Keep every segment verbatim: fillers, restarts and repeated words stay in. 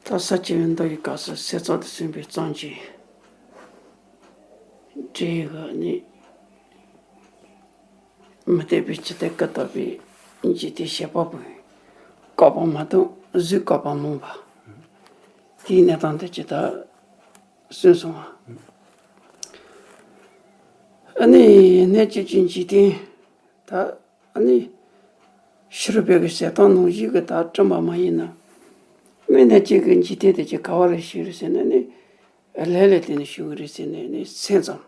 ད་ས་བཅུ་པའི་མདོ་ཡི་སྐབས་སུ་གསེར་ཚོགས་དང་མཚུངས་པའི་གཙང་ཆུའི་འབྲས་བུ་ནི། མུ་སྟེགས་པའི་ཅི་སྟེ་ཀུན་བརྟགས་པའི་འཇིག་རྟེན་བྱེད་པ་པོའི་བཀག་པ་མ་གཏོགས་གཟུགས་བཀག་པ་མིན་པ། དེའི་གནས་སྟངས་དེ་ཇི་ལྟར་གསུངས་སོང་བ། ཨ་ནི་གནས་བཅས་ཀྱི་འཇིག་རྟེན་ད་ཨ་ནི་ཕྱི་རོལ་པའི་གི་ཞེ་སྡང་ནང་བཞིན་གི་ད་བསྐྲུན་པ་མ་ཡིན་ན། ཨ་ནི་གནས་བཅས་ཀྱི་འཇིག་རྟེན་དེ་ཅི་ག་བ་ལས་བྱུང་རེད་ཟེར་ན་ནི། ལས་ལས་བརྟེན་ནས་བྱུང་གི་རེད་ཟེར་ནས་ནི་སེམས་ཙམ།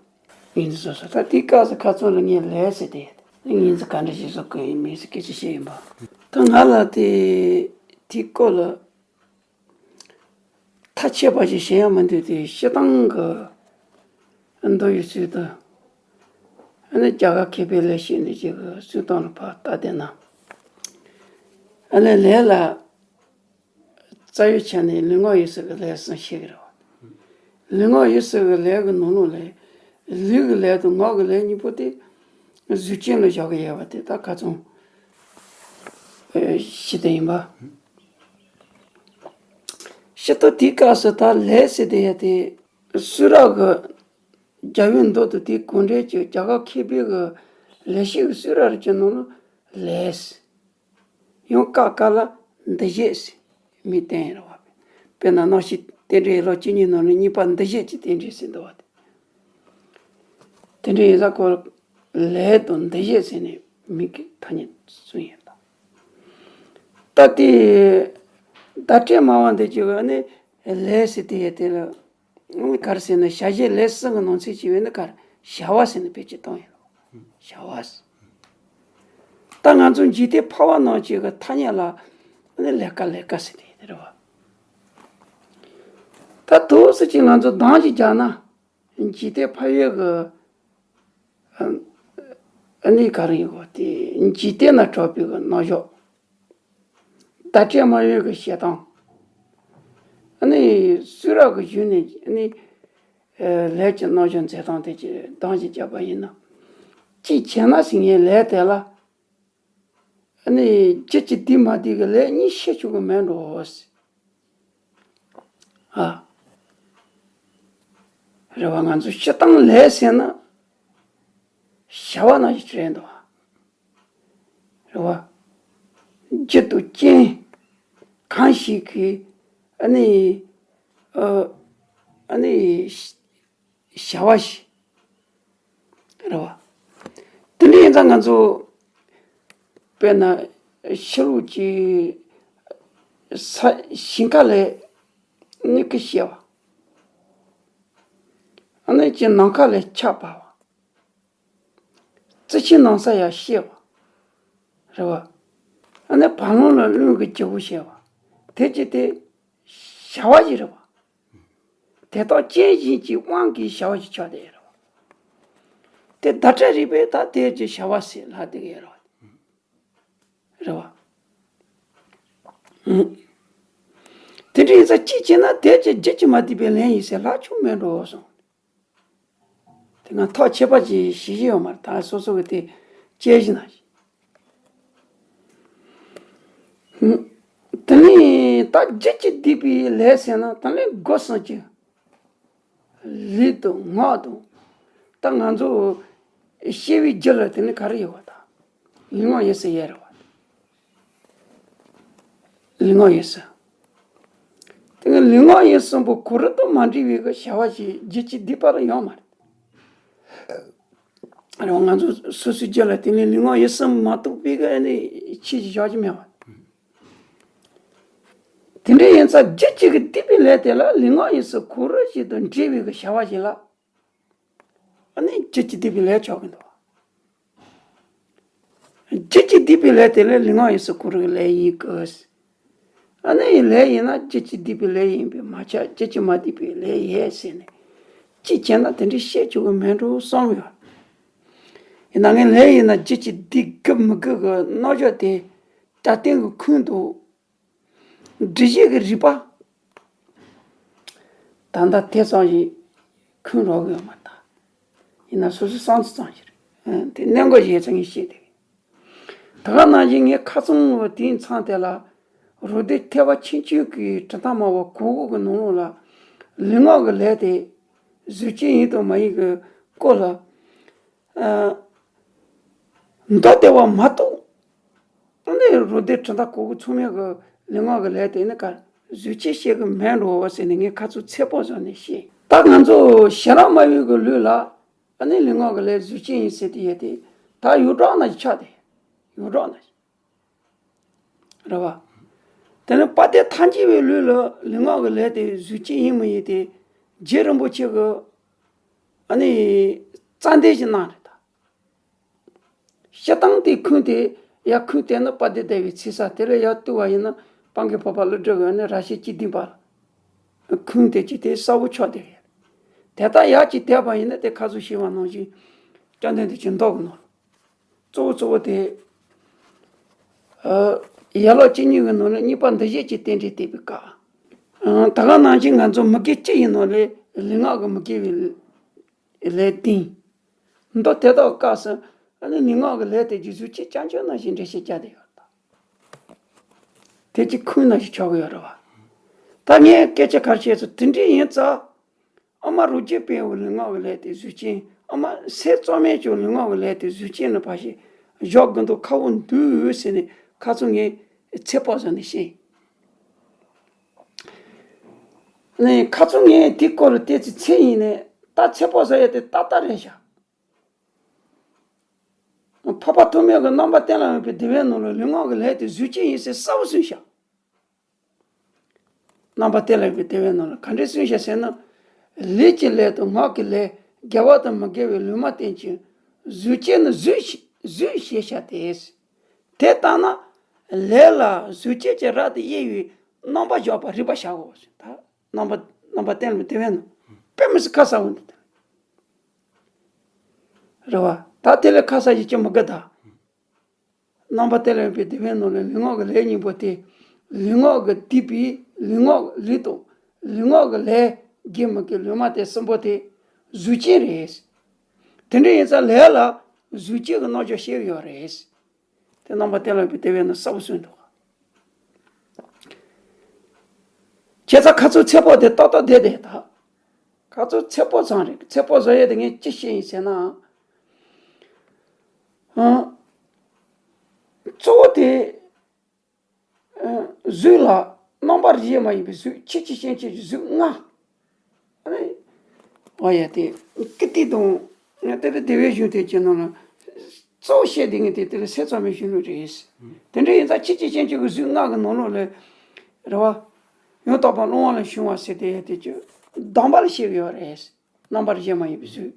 ངོས་འཛིན་བཟོ་སོང་། ད་དེའི་སྐབས་སུ་ཁ་ཚོན་ལ་ངས་ལས་ཟེར་ཏེ། ངོས་འཛིན་ག་འདྲ་ཞིག་བཟོ་དགོས་ཡིན་མིན་སྐད་ཆ་བཤད་ཡིན་པ། ད་ང་ལ་དེ་དེའི་སྐོར་ལ་ཐག་ཆོད་པ་ཞིག་བཤད་ཡ་མི་འདུག་དེ་སྤྱིར་བཏང་གི་མདོ་ཡི་ཚུལ་དུ། ཨ་ནི་རྒྱ་གར་མཁས་པའི་ལས་བྱེད་འདི་ཅིག་གི་གསུང་སྟངས་ལ་ཕར་ལྟ་བསྡད་ན། ཨ་ནི་ལས་ལ། རྩ་བའི་ཆ་ནས་ལུས་ངག་ཡིད་གསུམ་གྱི་ལས་གསུམ་བཤད་ཀྱི་རེད་བ། ལུས་ངག་ཡིད་གསུམ་གྱི་ལས་ཀྱི་ནང་ལོགས་ལས། ལུས་ཀྱི་ལས་དང་ངག་གི་ལས་གཉིས་པོ་དེ། གཟུགས་ཅན་ལ་བཞག་གི་ཡོད་པ་དེ་ད་ཁ་ཚོན་ཨེ་ཞིག་དེ་ཡིན་པ། སྤྱིར་བཏང་དེའི་སྐབས་སུ་ད་ལས་ཟེར་དེ་ཡ་དེ། གསུང་རབ་ཀྱི་རྒྱལ་བའི་མདོ་དང་དེའི་གོང་འགྲེལ་གྱི་རྒྱ་གར་མཁས་པའི་གི་ལས་བྱེད་ཀྱི་གསུང་རབ་རེ་ཅིག་ནང་ལ་ལས། ཡང་ཀ་ཁ་ལ་འདུ་བྱེད་ཟེར་མི་བསྟན་ཡོད་རེད་བ། དཔེར་ན་རྣམ་བཤད་རྟེན་འབྲེལ་ཡན་ལག་བཅུ་གཉིས་ནང་ནས་གཉིས་པ་འདུ་བྱེད་ཀྱི་རྟེན་འབྲེལ་ཟེར་འདུག་བ། དེ་འདྲ་ཡིན་ཙང་ཁོ་ལས་དང་འདུ་བྱེད་ཟེར་ནས་མིང་གི་ཐ་སྙད་གསུངས་ཡོད་ད། ད་དེ་བརྡ་སྤྲོད་སྨྲ་བ་འདི་ཅིག་ག་ནི་ལས་ཟེར་དེ་ཡོད་དེ་ལ། ག་རེ་ཟེར་ན་བྱ་བྱེད་ལས་གསུམ་གྱི་ནང་ཚན་ཅིག་ཡིན་ན་ག་རེ་བྱ་བ་ཟེར་ནས་བེད་སྤྱོད་བཏང་ཡོད། བྱ་བ་ཟེར། ད་ང་ཚོ་འཇིག་རྟེན་ཕལ་བ་ནང་ཅིག་གི་ཐ་སྙད་ལ་ནི་ལས་ཀ་ལས་ཀ་ཟེར་དེ་ཡོད་དེ་རེད་བ། ད་དུས་སུ་ཅིག་ང་ཚོ་འདང་ཞིག་རྒྱག་ན། འཇིག་རྟེན་ཕ་ཡུལ་གྱི་ཨ་ནི་ག་རེ་ཡིན་གོ་དེ་འཇིག་རྟེན་ན་གྲགས་པའི་གི་རྣམ་གཞག་བརྡ་སྤྲོད་སྨྲ་བའི་གི་བཤད་སྟངས། ཨ་ནི་གསུང་རབ་ཀྱི་གཞུང་ནས་ཨ་ནི་ལས་ཀྱི་རྣམ་གཞག་མཛད་སྟངས་དེ་ཅིག་འདང་ཞིག་བརྒྱབ་པ་ཡིན་ན། གཅིག་བྱས་ན་ཟེར་ངའི་ལས་དེ་ལ། ཨ་ནི་རྒྱུ་གཅིག་བསྡུས་མ་བསྡུས་ཀྱི་ལས་གཉིས་བྱེད་ཆོག་གི་མེད་འགྲོ་ཟེར། ཨ། རེད་བ། ང་ཚོ་སྤྱིར་བཏང་ལས་ཟེར་ན་བྱ་བ་ནང་བཞིན་རེད་འདུག་བ། རེད་བ། རྒྱུ་དང་རྐྱེན་གང་ཞིག་གིས་ཨ་ནི་ཨ་ཨ་ནི་བྱ་བ་ཞིག་རེད་བ། དེ་འདྲ་ཡིན་ཙང་ང་ཚོ་དཔེར་ན་ཕྱི་ལོགས་ཀྱི་ས་ཞིང་ཁ་ལས་མྱུ་གུ་སྐྱེ་བ། ཨ་ནི་ཀྱི་ནམ་མཁའ་ལས་ཆར་འབབ་བ། རྩི་ཤིང་ནམ་ས་ཡར་སྐྱེ་བ། རེད་བ། ཨ་ནི་བ་ལང་ལ་རླུང་གི་རྒྱུ་བོ་སྐྱེ་བ། དེ་ཅི་སྟེ་བྱ་བ་ཞིག་རེད་བ། དེ་དག་རྐྱེན་གཞན་གྱི་དབང་གིས་བྱ་བ་ཞིག་ཆགས་བསྡད་ཡོད་རེད་བ། དེ་བརྡ་སྤྲོད་རིག་པས་ད་དེ་ཅི་བྱ་བ་ཟེར་ལབ་བསྡད་ཀྱི་ཡོད་རེད་བ། རེད་བ། ཨང་། དེ་འདྲ་ཡིན་ཙང་གཅིག་བྱས་ན་དེ་ཅི་རྒྱུ་གཅིག་མ་བསྡུས་པའི་ལན་ཡིན་ཟེར་ལབ་ཆོག་མེད་འགྲོ་སོང་། དེ་ང་ཐག་ཆོད་པ་ཅིག་ཞུ་གི་ཡོད་མ་རེད། ད་སོ་སོ་གི་དེ་དཔྱད་གཞི་ནང་བཞིན། དེ་ནས་ད་རྒྱུ་གཅིག་བསྡུས་པའི་ལས་ཟེར་ན་དེ་ནས་སྒོ་གསུམ་གྱི་ལུས་དང་ངག་དང་། ད་ང་ཚོ་སྐྱེ་བའི་རྒྱུ་ལ་དེ་ནས་ག་རེ་ཡོད་པ་དང་། ལུས་ངག་ཡིད་གསུམ་ཡོད་རེད་བ། ལུས་ངག་ཡིད་གསུམ། དེ་ནས་ལུས་ངག་ཡིད་གསུམ་པོ་གང་རུང་དང་མ་འབྲེལ་བའི་གི་བྱ་བ་ཞིག་རྒྱུ་གཅིག་བསྡུས་པ་ལ་ཡོད་མ་རེད། རེད་བ། ང་ཚོ་སོ་སོའི་རྒྱུད་ལ་དེ་ནས་ལུས་ངག་ཡིད་གསུམ་མ་གཏོགས་པའི་གི་ཨ་ནི་ཆོས་ཅིག་བཞག་རྒྱུ་མེད་བ། དེ་འདྲ་ཡིན་ཙང་རྒྱུ་གཅིག་གིས་བསྡུས་པའི་ལས་དེ་ལ་ལུས་ངག་ཡིད་གསུམ་གང་རུང་ཞིག་དང་འབྲེལ་བའི་གི་བྱ་བ་ཞིག་ལ་ཨ་ནི་རྒྱུ་གཅིག་བསྡུས་པའི་ལས་ཆགས་ཀྱི་འདུག་རྒྱུ་གཅིག་བསྡུས་པའི་ལས་དེ་ལ་ལུས་ངག་ཡིད་གསུམ་གང་རུང་གི་ལས་ཡིན་དགོས། ཨ་ནི་ལས་ཡིན་ན་རྒྱུ་གཅིག་བསྡུས་པའི་ལས་ཡིན་པས་མ་ཁྱབ། རྒྱུ་གཅིག་མ་བསྡུས་པའི་ལས་ཡོད་ཟེར་ནས་གཅིག་བྱས་ན་དེ་འདྲའི་བཤད་ཆོག་གི་མེད་འགྲོ་བསམ་ཡོད། ཡིན་ན་ངས་ལས་ཡིན་ན་རྒྱུ་གཅིག་བསྡུས་དགོས་མི་དགོས་ཀྱི་རྣམ་གཞག་དེ་ད་ལྟའི་གི་ཁུངས་འདུག་སྒྲུབ་བྱེད་ཀྱི་རིགས་པ། ད་ལྟ་དེ་ཙམ་ཞིག་ཁུངས་རག་གི་ཡོད་མ་རེད། ཡིན་ན་སོ་སོའི་བསམ་ཚུལ་ཙམ་ཞིག་རེད། ཨ་དེ་གནད་འགག་ཞིག་ཡོད་ཚད་ངས་བཤད་བསྡད་ཀྱི། ད་ག་ནང་བཞིན་ངས་ཁ་ཚོན་དེའི་མཚམས་དེ་ལ་ རུ་སྡེ་ཐེ་བ་ཆུང་ཆུང་གི་གྲུབ་མཐའ་སྨྲ་བ་གོ་དགུ་གི་ནང་ལོགས་ལ་ལུས་ངག་གི་ལས་དེ་གཟུགས་ཅན་ཡིན་དང་མ་ཡིན་གྱི་སྐོར་ལ། ཨ། མདོ་སྡེ་པ་མ་གཏོགས། ཨ་ནི་རུ་སྡེ་གྲུབ་མཐའ་གོ་དགུ་ཚང་མས་གི་ལུས་ངག་གི་ལས་དེ་ནི་ག་གཟུགས་ཅན་བཤད་གི་མེད་འགྲོ་བ་ཟེར་ནས་ངས་ཁ་ཚུར་ཚད་དཔག་བཟོས་ནས་བཤད། ད་ང་ཚོ་ཤེས་རབ་སྨྲ་བའི་གི་ལུགས་ལ་ཨ་ནི་ལུས་ངག་གི་ལས་གཟུགས་ཅན་ཡིན་ཟེར་དེ་ཡོད་དེ། ད་ཡོངས་གྲགས་ནང་བཞིན་ཆགས་ཏེ། ཡོངས་གྲགས་ནང་བཞིན། རེད་བ། དེ་ནས་དཔལ་ལྡན་ཐལ་འགྱུར་བའི་ལུགས་ལ་ལུས་ངག་གི་ལས་དེ་གཟུགས་ཅན་ཡིན་མི་ཡིན་དེ་རྗེ་རིན་པོ་ཆེ་གི་ཨ་ནི་རྩ་འགྲེལ་ཞིག་གནང་རེད་ད། སྤྱིར་བཏང་དེ་ཁུངས་དེ་ཡར་ཁུངས་དེ་ནི་དཔལ་ལྡན་ཟླ་བའི་ཚེས་གསར་དེ་ལ་ཡར་བལྟས་པ་ཡིན་ན་སྤང་གི་བོད་པ་ཀླུ་སྒྲུབ་ཀྱི་ཨ་ནི་རབ་བྱེད་བཅུ་བདུན་པ་ལ་ཁུངས་དེ་ཅི་དེ་གསལ་པོ་ཆགས་བསྡད་ཡོད། དེ་ལྟར་ཡར་ཅིག་བལྟས་པ་ཡིན་ན་དེ་ཁ་སང་ཞུས་པ་ནང་བཞིན་བཅོམ་ལྡན་འདས་ཀྱི་མདོ་གི་ནང་ལ། གཙོ་བོ་གཙོ་བོ་དེ། ཨ། ཡན་ལག་བཅུ་གཉིས་ཀྱི་ནང་ནས་གཉིས་པ་འདུ་བྱེད་ཀྱི་རྟེན་འབྲེལ་བསྟན་པའི་སྐབས། ཨ། ད་ག་ནང་བཞིན་ང་ཚོ་མི་དགེ་བཅུ་ཡི་ནང་ལས་ལུས་ངག་གི་མི་དགེ་བའི་ལས་བསྟན། མདོ་དེ་དག་སྐབས་སུ་ཨ་ནི་ལུས་ངག་གི་ལས་དེ་རྗེས་སུ་ཅི་ཅང་ཅང་ནང་བཞིན་འགྲེལ་བཤད་བརྒྱབ་བསྡད་ཡོད་ད། དེ་ཅི་ཁུངས་ནང་བཞིན་ཆགས་ཀྱི་ཡོད་རེད་བ། ད་ངས་སྐད་ཆ་ག་རེ་བཤད་ཚོད་དེ་འདྲ་ཡིན་ཙང་། ཨ་མ་རུ་སྐྱེས་དཔལ་བོའི་ལུས་ངག་གི་ལས་དེ་གཟུགས་ཅན། ཨ་མ་སྲས་གཙང་མས་ཀྱང་ལུས་ངག་གི་ལས་དེ་གཟུགས་ཅན་ལ་ཕར་ཞིག་འཇོག་དགོས་འདུག་ཁག་པོ་འདུག་ཟེར་ནས་ཁ་ཚུར་ངས་ཚད་དཔག་བཟོས་ནས་བཤད། ནས་ཁ་ཚུར་ངས་དེ་སྐོར་ལ་བལྟས་ཚེ་ཚད་ཡིན་ནས་ད་ཚད་དཔག་བཟོ་ཡ་དེ་ཏག་ཏག་རེད་ཤག་འཕགས་པ་ཐོགས་མེད་ཀྱི་རྣམ་པ་གཏན་ལ་དབབ་པའི་སྡེ་པའི་ནང་ལ་ལུས་ངག་གི་ལས་དེ་གཟུགས་ཅན་ཡིན་ཟེར་གསལ་པོ་གསུངས་ཤག་རྣམ་པ་གཏན་ལ་དབབ་པའི་སྡེ་པའི་ནང་ལ་ག་འདྲས་གསུངས་ཤག་ཟེར་ན། ལུས་ཀྱི་ལས་དང་ངག་གི་ལས་དགེ་བ་དང་མི་དགེ་བའི་ལུས་མ་བསྟན་ཅིང་གཟུགས་ཅན་ནི་གཟུགས་ཞེས་གཟུགས་ཞེས་བྱ་སྟེ། དེ་ལྟ་ན་ལས་ལ་གཟུགས་ཅན་གྱི་རབ་ཏུ་དབྱེ་བའི་རྣམ་པ་འཇོག་པར་རིགས་པར་བྱའོ་ཟེར། ད་རྣམ་པ་རྣམ་པ་གཏན་ལ་དབབ་པའི་སྡེ་པའི་ནང་དཔེ་མི་སྲིད་ཁ་གསལ་པོ་འདུག་རེད་བ། ད་དེ་ལས་ཁ་གསལ་ཞིག་ཅི་མི་དགོས་ད། རྣམ་པ་གཏན་ལ་དབབ་པའི་སྡེ་པའི་ནང་ལ་ལུས་ངག་གི་ལས་གཉིས་པོ་དེ། ལུས་ངག་གི་སྡིག་པའི་ལུས་ངག་ལུས་དང་། ལུས་ངག་གི་ལས་དགེ་མི་དགེ་ལུས་མ་བསྟན་གསུམ་པོ་དེ་གཟུགས་ཅན་རེད། དེ་འདྲ་ཡིན་ཙང་ལས་ལ་གཟུགས་ཅན་གྱི་རྣམ་འཇོག་བཤད་ཀྱི་ཡོད་རེད། དེ་རྣམ་པ་གཏན་ལ་དབབ་པའི་སྡེ་པའི་ནང་གསལ་པོ་གསུངས་འདུག་བྱས་ཙང་ཁ་ཚུར་ཚད་དཔག་དེ་ཏག་ཏག་བསྡད་བསྡད་ད། ཁ་ཚུར་ཚད་དཔག་ཙམ་རེད། ཚད་དཔག་བཟོ་ཡས་དེ་ངས་ཅི་བཤད་ཡིན་ཟེར་ན། ཨང་། གཙོ་བོ་དེ། ཨང་། གཟུགས་ལ་རྣམ་པར་བཞེད་མ་ཡིན་པའི་གཟུགས་ཆོས་ཀྱི་སྐྱེ་མཆེད་ཀྱི་གཟུགས་ལྔ། ཨ་ནི། འོ་ཡ་དེ། ཀི་ཏི་དང་། དེ་ལྟར་བདེ་བའི་གཞུང་དེ་ཀྱི་ནང་ལ། གཙོ་བོ་བཤད་དེ་ངས་དེ་དེ་ལ་སེམས་ཙམ་པའི་གཞུང་ལུགས་རེད། དེ་འདྲ་ཡིན་ཙང་ཆོས་ཀྱི་སྐྱེ་མཆེད་ཀྱི་གཟུགས་ལྔ་གི་ནང་ལོགས་ལ། རེད་བ། ཡང་དག་པར་བླང་བ་ལ་ཞུགས་པ་ཟེར་དེ་ཡ་དེ་ཀྱི་གདམས་པ་ལ་བཤད་ཀྱི་ཡོད་རེད། རྣམ་པར་བཞེད་མ་ཡིན་པའི་གཟུགས།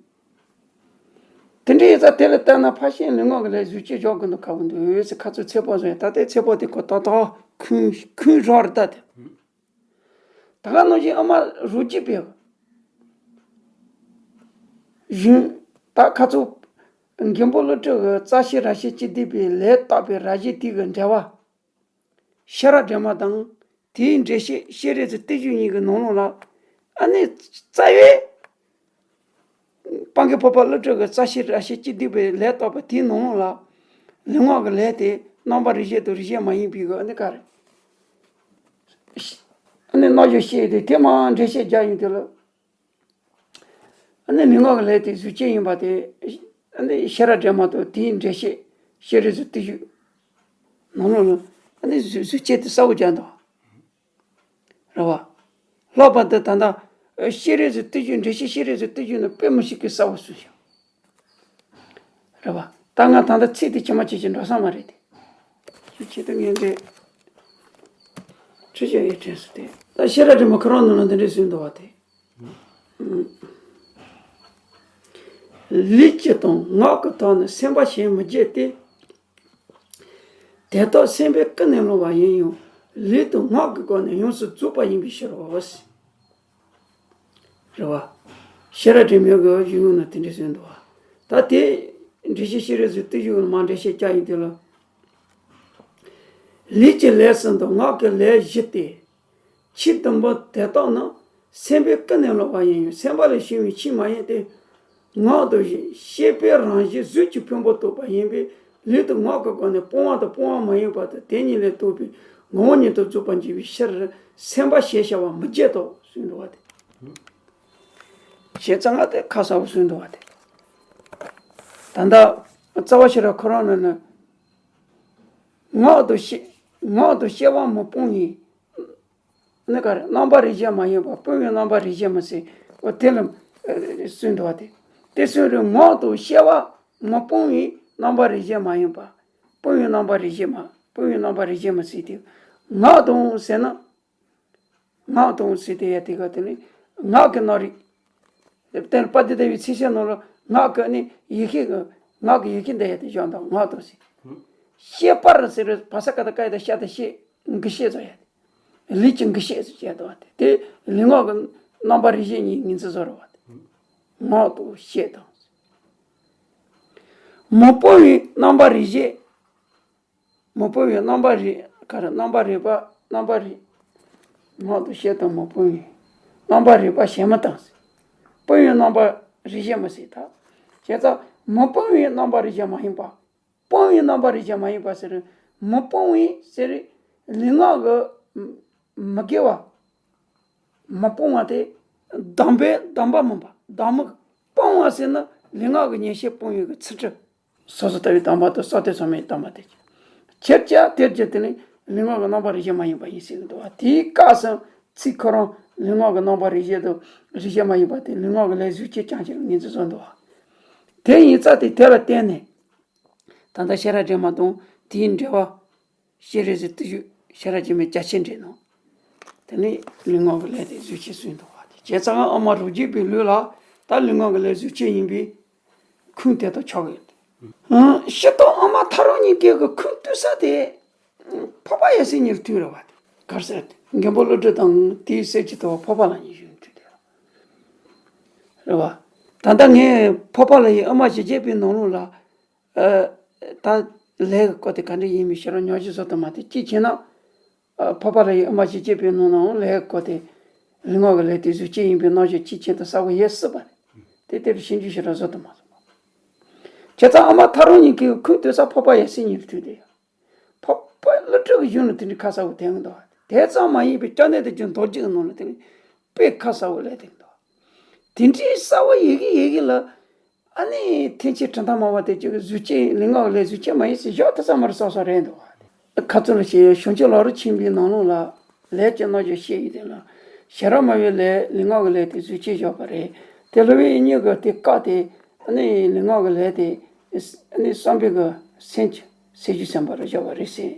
དེ་འདྲ་ཡིན་ཙང་དེ་ལ་ལྟ་ན་ཕར་ཕྱིན་ལུས་ངག་གི་ལས་གཟུགས་ཅན་འཇོག་དགོས་འདུག་ཁག་པོ་འདུག་ཟེར་ཁ་ཚུར་ཚད་དཔག་བཟོ་ཡ་ད་ལྟའི་ཚད་དཔག་དེ་ཁོ་ཏག་ཏག་ཁུངས་ཁུངས་རག་རེད་ད་དེ། ད་ག་ནང་བཞིན་ཨ་མ་རུ་སྐྱེས་དཔལ་བོ། གཞུང་། ད་ཁ་ཚུར་མགོན་པོ་ཀླུ་སྒྲུབ་ཀྱི་རྩ་ཤེ་རབ་བྱེད་བཅུ་བདུན་པའི་ལས་བརྟག་པའི་རབ་བྱེད་དེ་གི་འགྲེལ་པ། ཤེས་རབ་སྒྲོན་མ་དང་། དེའི་འགྲེལ་བཤད་བཤད་རིགས་ཀྱི་བསྟན་བཅོས་གཉིས་ཀྱི་ནང་ལོགས་ལ། ཨ་ནི་རྩ་བའི། སྤང་གི་བོད་པ་ཀླུ་སྒྲུབ་ཀྱི་རྩ་ཤེ་རབ་བྱེད་བཅུ་བདུན་པའི་ལས་བརྟག་པ་དེའི་ནང་ལོགས་ལ། ལུས་ངག་གི་ལས་དེ་རྣམ་པར་རིག་བྱེད་དང་རིག་བྱེད་མ་ཡིན་པའི་གི་ཨ་ནི་ག་རེ། ཨ་ནི་རྣམ་འཇོག་བཤད་དེ་དེ་མར་འགྲེལ་བཤད་རྒྱག་ཡོང་དུས་ལ། ཨ་ནི་ལུས་ངག་གི་ལས་དེ་གཟུགས་ཅན་ཡིན་པ་དེ། ཨ་ནི་ཤེས་རབ་སྒྲོན་མ་དང་དེའི་འགྲེལ་བཤད་བཤད་རིགས་ཀྱི་བསྟན་བཅོས། ནང་ལོགས་ལ། ཨ་ནི་གཟུགས་གཟུགས་ཅན་དེ་གསལ་པོ་རྒྱག་འདུག་རེད་བ། ལྷག་པར་དུ་ད་ལྟ་བཤད་རིགས་ཀྱི་བསྟན་བཅོས་འགྲེལ་བཤད་བཤད་རིགས་ཀྱི་བསྟན་བཅོས་ནི་དཔེ་མི་སྲིད་ཀྱི་གསལ་པོ་གསུངས་ཤག་རེད་བ། ད་ང་ད་ལྟ་ཚིག་དེ་ཇི་མ་ཇི་བཞིན་འགྲོ་ས་མ་རེད་དེ། ཁྱེད་ཆེད་དུ་ངས་འདི་ཁྲི་བྱ་ཡི་དྲན་སུ་དེ། ད་ཤེས་རབ་སྒྲོན་མ་ཁོ་རང་ནང་ལ་འདི་འདྲས་གསུངས་འདུག་བ་དེ། ལུས་ཀྱི་དང་ངག་གི་ཐོག་ནས་སེམས་པ་གཞན་མི་བརྗེད་དེ། དེ་དག་སེམས་པས་ཀུན་ནས་བསླངས་པ་ཡིན་ཡང་ལུས་དང་ངག་གི་སྒོ་ནས་ཡོངས་སུ་རྫོགས་པ་ཡིན་པའི་ཕྱིར་རོ། རེད་བ། ཤེས་རབ་སྒྲོན་མའི་གི་གཞུང་ནང་དེ་འདྲ་གསུངས་འདུག་བ། ད་དེ་འགྲེལ་བཤད་ཤེས་རབ་ཀྱི་བསྟན་བཅོས་ནང་མར་འགྲེལ་བཤད་རྒྱག་ཡོང་དུས་ལ། ལུས་ཀྱི་ལས་གསུམ་དང་ངག་གི་ལས་བཞི་སྟེ། ཕྱི་བདུན་པོ་དེ་དག་ནི་སེམས་པས་ཀུན་ནས་བསླངས་པ་ཡིན་ཡང་སེམས་པ་ལས་བྱུང་བའི་ཆོས་མ་ཡིན་ཏེ། ངག་དང་བཞིན་གཤེགས་པའི་རང་བཞིན་གཟུགས་ཀྱི་ཕུང་པོ་རྟོགས་པ་ཡིན་པས་ལུས་དང་ངག་གི་སྒོ་ནས་སྤོང་བ་དང་སྤོང་བ་མ་ཡིན་པ་དང་དེ་གཉིས་ལས་བརྟགས་པའི་ ངོ་བོ་ཉིད་དུ་རྫོགས་པར་འགྱུར་བའི་ཕྱིར། སེམས་པ་ཞེས་བྱ་བ་མི་བརྗོད་དོ་གསུངས་འདུག་པ་དེ། བྱས་ཙང་ང་དེ་ཁ་གསལ་པོ་གསུངས་འདུག་པ་དེ། ད་ལྟ་རྩ་བ་ཤེས་རབ་ཁོ་རང་ནས་ནི། ངག་ཏུ་ཤེས། ངག་ཏུ་ཤེས་པ་མི་སྤོང་བའི། ནི་ག་རེ། རྣམ་པར་རིག་བྱེད་མ་ཡིན་པ། སྤོང་བའི་རྣམ་པར་རིག་བྱེད་མི་སྲིད། འོ་དེ་ལ་ཨ་གསུངས་འདུག་པ་དེ། དེ་གསུངས་རེད། ངག་ཏུ་ཤེས་པ་མི་སྤོང་བའི་རྣམ་པར་རིག་བྱེད་མ་ཡིན་པ། སྤོང་བའི་རྣམ་པར་རིག་བྱེད་མ། སྤོང་བའི་རྣམ་པར་རིག་བྱེད་མི་སྲིད་དེ། ངག་དང་ཟེར་ན། ངག་དང་ཟེར་དེ་ཡ་དེ་ག་དེ་ནི་ངག་གི་རྣམ་རིག་དེ་ལ་དཔལ་ལྡན་ཟླ་བའི་ཚིག་བཤད་ནང་ལ་ངག་གི་ནི་ཡེ་ཤེས་ཀྱི། ངག་གི་ཡེ་ཤེས་འདི་ཡ་དེ་བཞག་འདུག་ངག་དང་ཟེར། ཤེས་པར་ཟེར་བའི་བ་ས་ཀ་བཏགས་སྐ་ཡ་བཏགས་ཤ་བཏགས་ཤེས། འགུལ་ཤེས་ཟེར་ཡ་དེ། ལུས་ཀྱི་འགུལ་ཤེས་ཟེར་བྱས་འདུག་པ་དེ། དེ་ལུས་ངག་གི་རྣམ་པར་རིག་བྱེད་གཉིས་ངོས་འཛིན་བཟོ་རུ་བ་དེ། ངག་དང་ཤེས་དང་། མི་སྤོང་བའི་རྣམ་པར་རིག་བྱེད། མི་སྤོང་བའི་རྣམ་པར་རིག། ག་རེ། རྣམ་པར་རིག་པ། རྣམ་པར་རིག་ངག་ཏུ་ཤེས་དང་མི་སྤོང་བའི། རྣམ་པར་རིག་པ་ཞེས་མི་བཏང་ཟེར། སྤོང་བའི་རྣམ་པར་རིག་བྱེད་མི་སྲིད་ད། བྱས་ཙང་མི་སྤོང་བའི་རྣམ་པར་རིག་བྱེད་མ་ཡིན་པ། སྤོང་བའི་རྣམ་པར་རིག་བྱེད་མ་ཡིན་པ་ཟེར། མི་སྤོང་བའི་ཟེར། ལུས་ངག་གི་མི་དགེ་བ། མི་སྤོང་བ་དེ། སྡོམ་པའི་སྡོམ་པ་མིན་པ། སྡོམ། སྤོང་བ་ཟེར་ན་ལུས་ངག་གི་ཉེས་བྱས་སྤོང་བའི་གི་ཚུལ་ཁྲིམས། སོ་སོར་ལྟ་བའི་སྡོམ་པ་དང་སྲོག་གཏད་བཅོམ་པའི་སྡོམ་པ་དེ། ཁྱེད་ཀྱང་དེར་གྱུར་ཏེ་ནི་ལུས་ངག་གི་རྣམ་པར་རིག་བྱེད་མ་ཡིན་པ་ཡིན་ཟེར་གྱི་འདུག་པ། དེའི་སྐབས་སུ་ཚིག་ཁོ་རང་ལུས་ངག་གི་རྣམ་པར་རིག་བྱེད་དང་རིག་བྱེད་མ་ཡིན་པ་དེ་ལུས་ངག་གི་ལས་གཟུགས་ཅན་རྐྱང་ཞིག་ལ་ངོས་འཛིན་བཟོ་འདུག་པ། དེ་ཡིན་ཙང་དེ་དེ་ལ་བརྟེན་ནས། ད་ལྟ་ཤེས་རབ་སྒྲོན་མ་དང་དེའི་འགྲེལ་པ། ཤེས་རབ་ཀྱི་བརྟུལ་ཞུགས་ཤེས་རབ་ཀྱི་མེ་རྒྱ་ཆེར་འགྲེལ་ནོ། དེ་ནི་ལུས་ངག་གི་ལས་དེ་གཟུགས་ཅན་གསུངས་འདུག་པ། དེ་བྱས་ཙང་ཨ་མ་རོ་རྒྱས་པའི་ལུགས་ལ་ད་ལུས་ངག་གི་ལས་གཟུགས་ཅན་ཡིན་པས་ཁུངས་དེ་དང་ཆགས་ཡོད། ཨང་། སྤྱིར་བཏང་ཨ་མ་ཐག་རིང་གཉིས་ཀའི་གི་ཁུངས་གཏུགས་ས་དེ། འཕགས་པ་ཡབ་སྲས་གཉིས་ལ་ཐུག་རེད་པ། དེ་ག་རེ་ཟེར་དེ་མགོན་པོ་ཀླུ་སྒྲུབ་དང་དེའི་སྲས་ཀྱི་ཐུག་འཕགས་པ་ལྷ་གཉིས་བཞུགས་ཐུག་དེ་རེད་པ། ད་ལྟ་ངས་འཕགས་པ་ལྷ་ཡི་ཨ་མ་བཞི་བརྒྱ་པའི་ནང་ལོགས་ལ། ཨ། ད་ལས་ཀྱི་སྐོར་དེ་ག་འདྲ་ཡིན་མིན་ཞེ་དྲག་ཉམས་ཞིབ་བཟོ་ཐུབ་མ་ཐུབ། གཅིག་བྱས་ན། ཨ། འཕགས་པ་ལྷ་ཡི་ཨ་མ་བཞི་བརྒྱ་པའི་ནང་ནའང་ལས་ཀྱི་སྐོར་དེ། ལུས་ངག་གི་ལས་དེ་གཟུགས་ཅན་ཡིན་པའི་རྣམ་གཞག་གཅིག་མཁྱེན་ཐུབ་ས་བོ་ཡོད་སྲིད་པ་རེད། དེ་དེར་ཞིབ་འཇུག་ཞེ་དྲག་བཟོ་ཐུབ་མ་སོང་། བྱས་ཙང་ཨ་མ་ཐག་རིང་གཉིས་ཀའི་ཁུངས་གཏུགས་ས་འཕགས་པ་ཡབ་སྲས་གཉིས་ལ་ཐུག་དེ། འཕགས་པ་ཀླུ་སྒྲུབ་ཀྱི་གཞུང་ལ་དེ་འདྲའི་ཁ་གསལ་པོ་ཐོན་གྱི་འདུག་དེ་ཙམ་མ་ཡིན་པའི་སྐྱབས་གནས་དང་རྒྱུ་མདོ་རྒྱུད་ཀྱི་ནང་ལ་དེ་ནི་དཔེ་ཁ་གསལ་པོ་སླེབས་བསྡད་ཀྱི་འདུག་དེ་འདྲའི་གསལ་པོ་ཡོད་གི་ཡོད་གི་ལ། ཨ་ནི་ཐེག་ཆེན་གྲུབ་མཐའ་སྨྲ་བ་དེ་ཅིག་གི་གཟུགས་ཅན་ལུས་ངག་གི་ལས་གཟུགས་ཅན་མ་ཡིན་ཟེར་བཞག་དེ་ཙམ་མར་སོ་སོ་རེད་འདུག་ཁ་ཚུར་ལ་བཤད་ཡོད། བྱང་ཆུབ་ལམ་རིམ་ཆེན་པོའི་ནང་ལོགས་ལ་ལས་ཀྱི་རྣམ་གཞག་བཤད་ཡོད་དེ་ལ། ཤེས་རབ་སྨྲ་བའི་ལས་ལུས་ངག་གི་ལས་དེ་གཟུགས་ཅན་བཞག་པ་རེད། དེ་སློབ་དཔོན་དབྱིག་གཉེན་གྱིས་དེ་བཀག་སྟེ་ཨ་ནི་ལུས་ངག་གི་ལས་དེ་ཨ་ནི་བསམ་པའི་གི་སེམས་ཀྱི་སེམས་བྱུང་སེམས་དཔའ་ལ་བཞག་པ་རེད་ཟེར།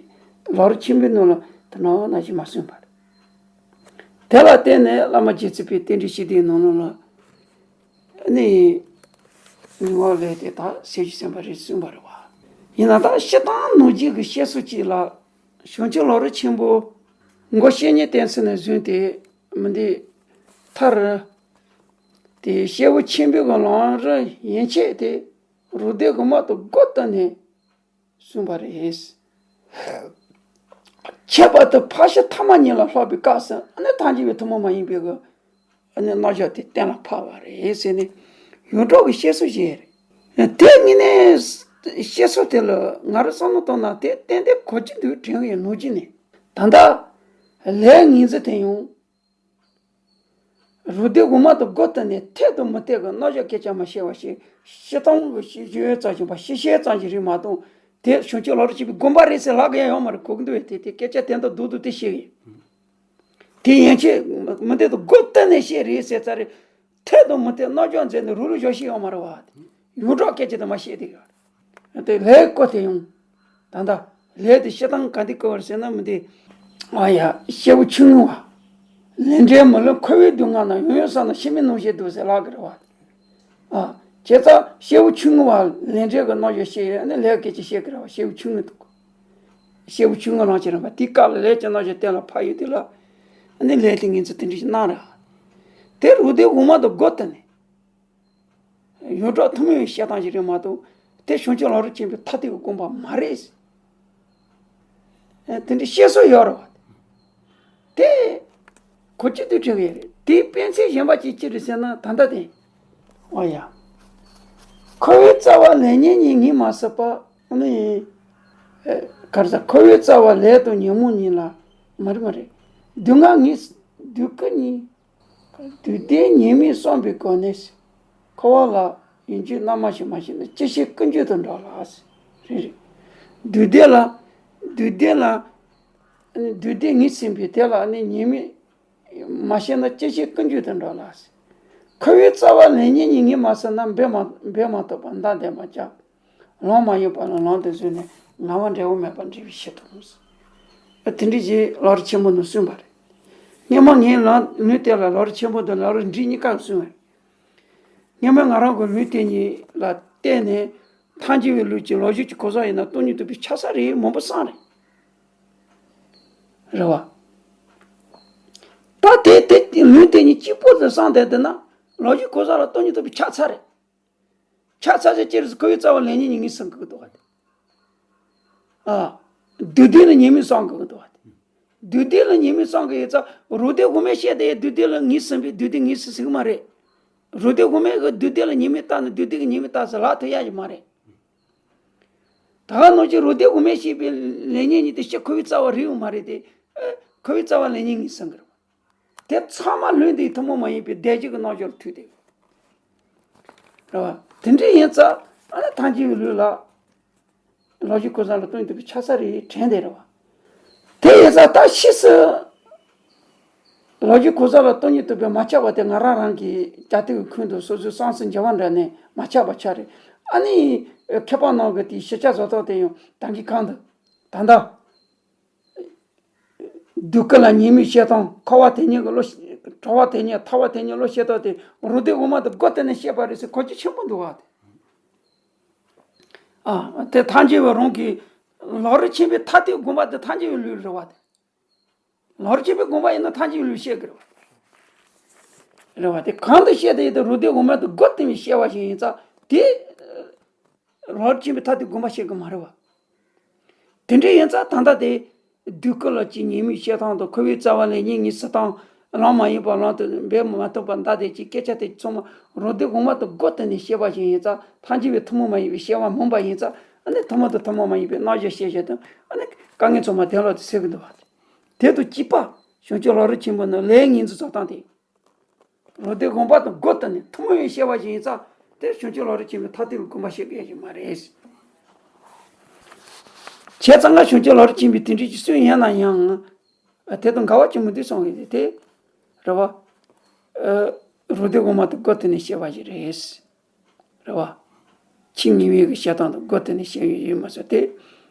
ལམ་རིམ་ཆེན་པོའི་ནང་ལ་དེ་ནང་ན་ཞིག་མ་གསུངས་པ་རེད། དེ་ལ་བརྟེན་ནས་བླ་མ་རྗེ་བཙུན་པས་རྟེན་འབྲེལ་བཤད་སྡེའི་ནང་ལོགས་ལ། ནི། ལུས་ངག་ལས་དེ་དག་སེམས་བྱུང་སེམས་དཔའ་རེད་གསུངས་པ་རེད་བ། ཡིན་ན་ད་སྤྱིར་བཏང་ནང་རྒྱུད་ཀྱི་བཤད་སྲོལ་གཅིག་ལ། བྱང་ཆུབ་ལམ་རིམ་ཆེན་པོ། མགོ་བཤེས་གཉེན་བསྟེན་ཚུལ་ནས་བཟུང་སྟེ་མི་འདི། མཐར། དེ་སྐྱེས་བུ་ཆེན་པོའི་གི་ལམ་རིམ་ཡན་ཆད་དེ། རུ་སྡེ་དགུ་མ་དང་སྒོ་བསྟུན་ནས། གསུངས་པ་རེད། ཁྱད་པར་དུ་ཕར་ཕྱིན་ཐ་མ་གཉིས་ལ་སློབ་པའི་སྐབས་སུ་ཨ་ནི་ཐལ་འགྱུར་བའི་ཐུན་མོང་མ་ཡིན་པའི་གི་ཨ་ནི་རྣམ་གཞག་དེ་གཏན་ལ་ཕབ་པ་རེད་ཟེར་ནས་ཡོངས་གྲགས་ཀྱི་བཤད་སྲོལ་ཞིག་རེད། དེ་དངོས་གནས་བཤད་སྲོལ་དེ་ལ་ང་རང་བསམ་བློ་བཏང་ན་དེ་ཏན་ཏན་གོ་རྒྱུ་འདུག་དྲན་གྱི་ཡོད། ནང་རྒྱུད་ནས་ད་ལྟ་ལས་ངོས་འཛིན་དེ་ཡང་། རུ་སྡེ་དགུ་མ་དང་སྒོ་བསྟུན་ནས་འཐད་དང་མི་འཐད་ཀྱི་རྣམ་གཞག་སྐད་ཆ་མ་བཤད་པ་ཞིག་སྤྱིར་བཏང་གི་ཤེས་བྱ་ཙམ་ཞིག་པ་ཤེས་བྱ་ཙམ་ཞིག་རེད་མ་གཏོགས་དེ་བྱང་ཆུབ་ལམ་རིམ་ཆེན་པོའི་དགོངས་པ་རེད་ཟེར་ལབ་གི་ཡང་ཡོད་མ་རེད། གོ་གི་འདུག་བས་དེ་དེ་སྐད་ཆ་དོན་དང་བསྡུས་བསྡུས་བཤད་གི་ཡིན། དེ་ཡན་ཆད་མི་འཐད་དང་སྒོ་བསྟུན་ནས་བཤད་རེད་ཟེར་ཚར་རེད། འཐད་དང་མི་འཐད་རྣམ་གཞག་མཛད་ནས་རུ་རུ་བཞག་ཤེས་ཡོད་མ་རེད་བ། ཡོངས་གྲགས་སྐད་ཆ་དེ་མ་བཤད་དེ་ཡོད། དེ་ལས་སྐོར་དེ་ཡང་། ད་ལྟ་ལས་དེ་སྤྱིར་བཏང་ག་འདི་བཀོད་པར་ཟེར་ན་མི་འདི། ཨ་ཡ། སྐྱེས་བུ་ཆུང་ངུ་བ། ལས་འབྲས་མི་སླུ་འཁོར་བའི་སྡུག་བསྔལ་རྣམས་ཡང་ཡང་བསམས་ན་ཤི་མི་ནུས་ཞེས་འདུག་ཟེར་ལབ་གི་རེད་བ། ཨ། བྱས་ཙང་སྐྱེས་བུ་ཆུང་ངུ་བ་ལས་འབྲས་ཀྱི་རྣམ་གཞག་བཤད་ཡོད་ནི་ལས་སྐད་ཆ་བཤད་གི་རེད་བ། སྐྱེས་བུ་ཆུང་ངུ་འདུག་སྐྱེས་བུ་ཆུང་ངུ་རང་བྱས་རང་བ་དེའི་སྐབས་ལ་ལས་ཀྱི་རྣམ་གཞག་གཏན་ལ་ཕབ་ཡོད་དུས་ལ། ནི་ལས་དེ་ངོས་འཛིན་དེ་འདྲ་ཞིག་གནང་རེད། དེ་རུ་སྡེ་དབུ་མ་དང་སྒོ་བསྟུན་ནས། ཡོངས་གྲགས་ཐུན་མོང་བའི་བཤད་སྟངས་ཤིག་རེད་མ་གཏོགས་དེ་བྱང་ཆུབ་ལམ་རིམ་ཆེན་པོའི་མཐའ་གཏུགས་ཀྱི་དགོངས་པ་མ་རེད། ཨ། དེ་འདྲའི་བཤད་སྲོལ་ཡོད་རེད་བ། དེ་གོ་རྒྱུ་དེ་འདྲ་ཡོད་རེད། དེའི་དཔེ་མཚོན་གཞན་པ་ཅིག་ཅི་རེད་ཟེར་ན་ད་ལྟ་དེ། ཨོ་ཡ། འཁོར་བའི་རྩ་བ་ལས་ཉོན་གཉིས་ངེས་མ་སྲིད་པ་ནི། ཨ། ག་རེ་ཟེར། འཁོར་བའི་རྩ་བ་ལས་དང་ཉོན་མོངས་གཉིས་ལ་ མ་རེད་མ་རེད། སྡུག་བསྔལ་ངེས། སྡུག་ཀུན་ཉེས། སྡུག་བདེན་ཉེས་དམིགས་བསམ་པའི་སྒོ་ནས། འཁོར་བ་ལ་ཡིན་རྒྱུ་རྣམ་མ་ཤེས་མ་ཤེས་ན་ཅི་ཕྱིར་ཀུན་རྒྱུད་དུ་འགྲོ་ལ། རེད་རེད། སྡུག་བདེན་ལ། སྡུག་བདེན་ལ། སྡུག་བདེན་ངེས་ཟིན་པས་དེ་ལ་ནི་ཉེས་དམིགས་མ་ཤེས་ན་ཅི་ཕྱིར་ཀུན་རྒྱུད་དུ་འགྲོ་ལ། འཁོར་བའི་རྩ་བ་ལས་ཉེས་གཉིས་ངེས་མ་ཟིན་ན་འབད་མ་འབད་མ་ཐུབ་པར་མདའ་འདེད་མ་བྱ། ལམ་མ་ཡིན་པ་ལ་ལམ་དུ་བཟོས་ནས་ངལ་བ་འབྲས་བུ་མེད་པར་འདྲེན་པའི་ཕྱིར་དང་། དེ་འདྲ་ཞིག་ལམ་རིམ་ཆེན་པོ་ནང་གསུངས་པ་རེད། སྔོན་མ་ངའི་ལམ་ལུང་དེ་ལ་ལམ་རིམ་ཆེན་པོ་དང་ལམ་རིམ་བསྒྲིགས་གཉིས་ཀ་གསུངས་པ་རེད། སྔོན་མ་ང་རང་གི་ལུང་དེ་གཉིས་ལ་བརྟེན་ནས་ཐལ་འགྱུར་བའི་ལུགས་ཀྱི་ལོ་རྒྱུས་ཀྱི་གོ་ས་ཡིན་ན་སྟོང་ཉིད་རྟོགས་པའི་ཆགས་ས་རེད། མང་པོ་བསམ་རེད། རེད་བ། ད་དེ་དེ་ལུང་དེ་གཉིས་གཅིག་པོ་དུ་བསམ་བསྡད་བསྡད་ན་ལོ་རྒྱུས་གོ་ས་ལ་སྟོང་ཉིད་རྟོགས་པའི་ཆགས་ཚར་རེད། ཆགས་ཚར་ཚེ་ཅི་རེད་ཟེར་འཁོར་བའི་རྩ་བ་ལས་ཉེས་གཉིས་ངེས་ཟིན་གི་འདུག་བ་དེ། ཨ། སྡུག་བདེན་ལ་ཉེས་དམིགས་བསམ་གི་འདུག་བ་དེ། སྡུག་བདེན་ལ་ཉེས་དམིགས་བསམ་གི་ཡོད་ཙང་རོ་སྡེ་དབུ་མའི་བཤད་དེ་སྡུག་བདེན་ལ་ངེས་ཟིན་པས་སྡུག་བདེན་ངེས་ཟིན་ཟིན་གི་མ་རེད། རོ་སྡེ་དབུ་མའི་གི་སྡུག་བདེན་ལ་ཉེས་དམིགས་བཏགས་ན་སྡུག་བདེན་གི་ཉེས་དམིགས་བཏགས་ཟེར་ལབ་ཐུབ་ཡ་ཞིག་མ་རེད། ད་ག་ནང་བཞིན་རོ་སྡེ་དབུ་མས་བཤད་པའི་ལས་ཉེས་གཉིས་དེ་ཕྱིར་འཁོར་བའི་རྩ་བ་རེད་ཡོད་མ་རེད་དེ། ཨ། འཁོར་བའི་རྩ་བ་ལས་ཉེས་གཉིས་ཟིན་གི་རེད། དེ་ཚང་མ་ལུང་དེའི་ཐུན་མོང་མ་ཡིན་པའི་བདེན་བཞི་གི་རྣལ་འབྱོར་ལ་ཐུག་བསྡད་ཡོད། རེད་བ། དེ་འདྲ་ཡིན་ཙང་ཨ་ནི་ཐལ་འགྱུར་བའི་ལུགས་ལ་ལོ་རྒྱུས་གོ་ས་ལ་སྟོང་ཉིད་རྟོགས་པའི་ཆགས་ས་རེད་དྲན་བསྡད་རེད་བ། དེ་ཡིན་ཙང་ད་ཕྱིས་སུ་ལོ་རྒྱུས་གོ་ས་ལ་སྟོང་ཉིད་རྟོགས་པའི་མ་ཆགས་པ་དེ་ང་རང་རང་གི་བྱ་དེ་གི་ཁུངས་དུ་སོ་སོའི་བསམ་སེམས་འགྱུར་བ་འདྲ་ནས་མ་ཆགས་པ་ཆགས་རེད། ཨ་ནི་མཁས་པ་རྣམས་ཀྱི་དེའི་ཤེས་བྱ་བཟོ་སྟངས་དེ་ཡང་ད་གིན་གང་དུ་ད་ལྟ། སྡུག་ཀུན་ལ་ཉེས་དམིགས་བཤད་སྟངས། འཁོར་བ་དེ་ཉིད་ཀྱི་བློ་ཤེས། གྲོལ་བ་དེ་ཉིད། ཐར་བ་དེ་ཉིད་བློ་ཤེས་སྟངས་དེ་རོ་སྡེ་དབུ་མ་དང་སྒོ་བསྟུན་ནས་བཤད་པ་རེད་ཟེར་གོ་རྒྱུ་ཆེན་པོ་འདུག་བ་དེ། ཨ། དེ་ཐལ་འགྱུར་བའི་རང་གི་ལམ་རིམ་ཆེན་པོའི་མཐའ་གཏུགས་དགོངས་པ་དེ་ཐལ་འགྱུར་བའི་ལུགས་རེད་བ་དེ། ལམ་རིམ་ཆེན་པོའི་དགོངས་པ་ཡིན་ན་ཐལ་འགྱུར་བའི་ལུགས་བཤད་ཀྱི་རེད་བ། རེད་བ་དེ་གང་དུ་བཤད་དེ་ཡོད་དེ་རོ་སྡེ་དབུ་མ་དང་སྒོ་བསྟུན་ནས་བཤད་པ་ཞིག་ཡིན་ཙང་དེ། ལམ་རིམ་ཆེན་པོའི་མཐའ་གཏུགས་དགོངས་པ་བཤད་གི་མ་རེད་བ། དེ་འདྲ་ཡིན་ཙང་ད་ལྟ་དེ། སྡུག་ཀུན་ལ་ཅི་ཉེས་དམིགས་བཤད་སྟངས་དང་འཁོར་བའི་རྩ་བ་ལས་ཉེས་གཉིས་ཟེར་སྟངས། ལམ་མ་ཡིན་པ་ལམ་དུ་འབད་མ་ཐུབ་པར་མདའ་དེ་ཅིག་སྐད་ཆ་དེ་ཚང་མ་རོ་སྡེ་དབུ་མ་དང་སྒོ་བསྟུན་ནས་བཤད་པ་ཞིག་ཡིན་ཙང་ཐལ་འགྱུར་བའི་ཐུན་མོང་མ་ཡིན་པའི་བཤད་པ་མིན་པ་ཡིན་ཙང་ཨ་ནི་ཐུན་མོང་དང་ཐུན་མོང་མ་ཡིན་པའི་རྣལ་འབྱོར་བཤད་བྱེད་དང་ཨ་ནི་དཀའ་ངལ་ཚང་མ་དོན་ལ་དུ་སེལ་གི་འདུག་བ། དེ་དང་གཅིག་པ། བྱང་ཆུབ་ལམ་རིམ་ཆེན་པོ་ནི་ལས་ངེས་འཛིན་རྫོགས་སྟངས་དེ། རོ་སྡེ་དགོངས་པ་དང་སྒོ་བསྟུན་ནས་ཐུན་མོང་བའི་བཤད་པ་ཞིག་ཡིན་ཙང་དེ་བྱང་ཆུབ་ལམ་རིམ་ཆེན་པོའི་མཐའ་གཏུགས་ལ་དགོངས་པ་བཞེས་དགོས་ཀྱི་མ་རེད། བྱས་ཙང་ང་བྱང་ཆུབ་ལམ་རིམ་ཆེན་པོའི་དེ་འདྲའི་ཅིག་སུན་ཡིན་ན་ཡང་། དེ་དང་འགལ་བ་ཅིག་མི་འདུག་བསམ་གི་དེ། རེད་བ། རོ་སྡེ་དགོངས་པ་དང་སྒོ་བསྟུན་ནས་བཤད་པ་ཞིག་རེད། རེད་བ། ཆེས་ངེས་པའི་གི་བཤད་སྟངས་དང་སྒོ་བསྟུན་ནས་བཤད་ཡོད་ཡོད་མ་ཟད་དེ།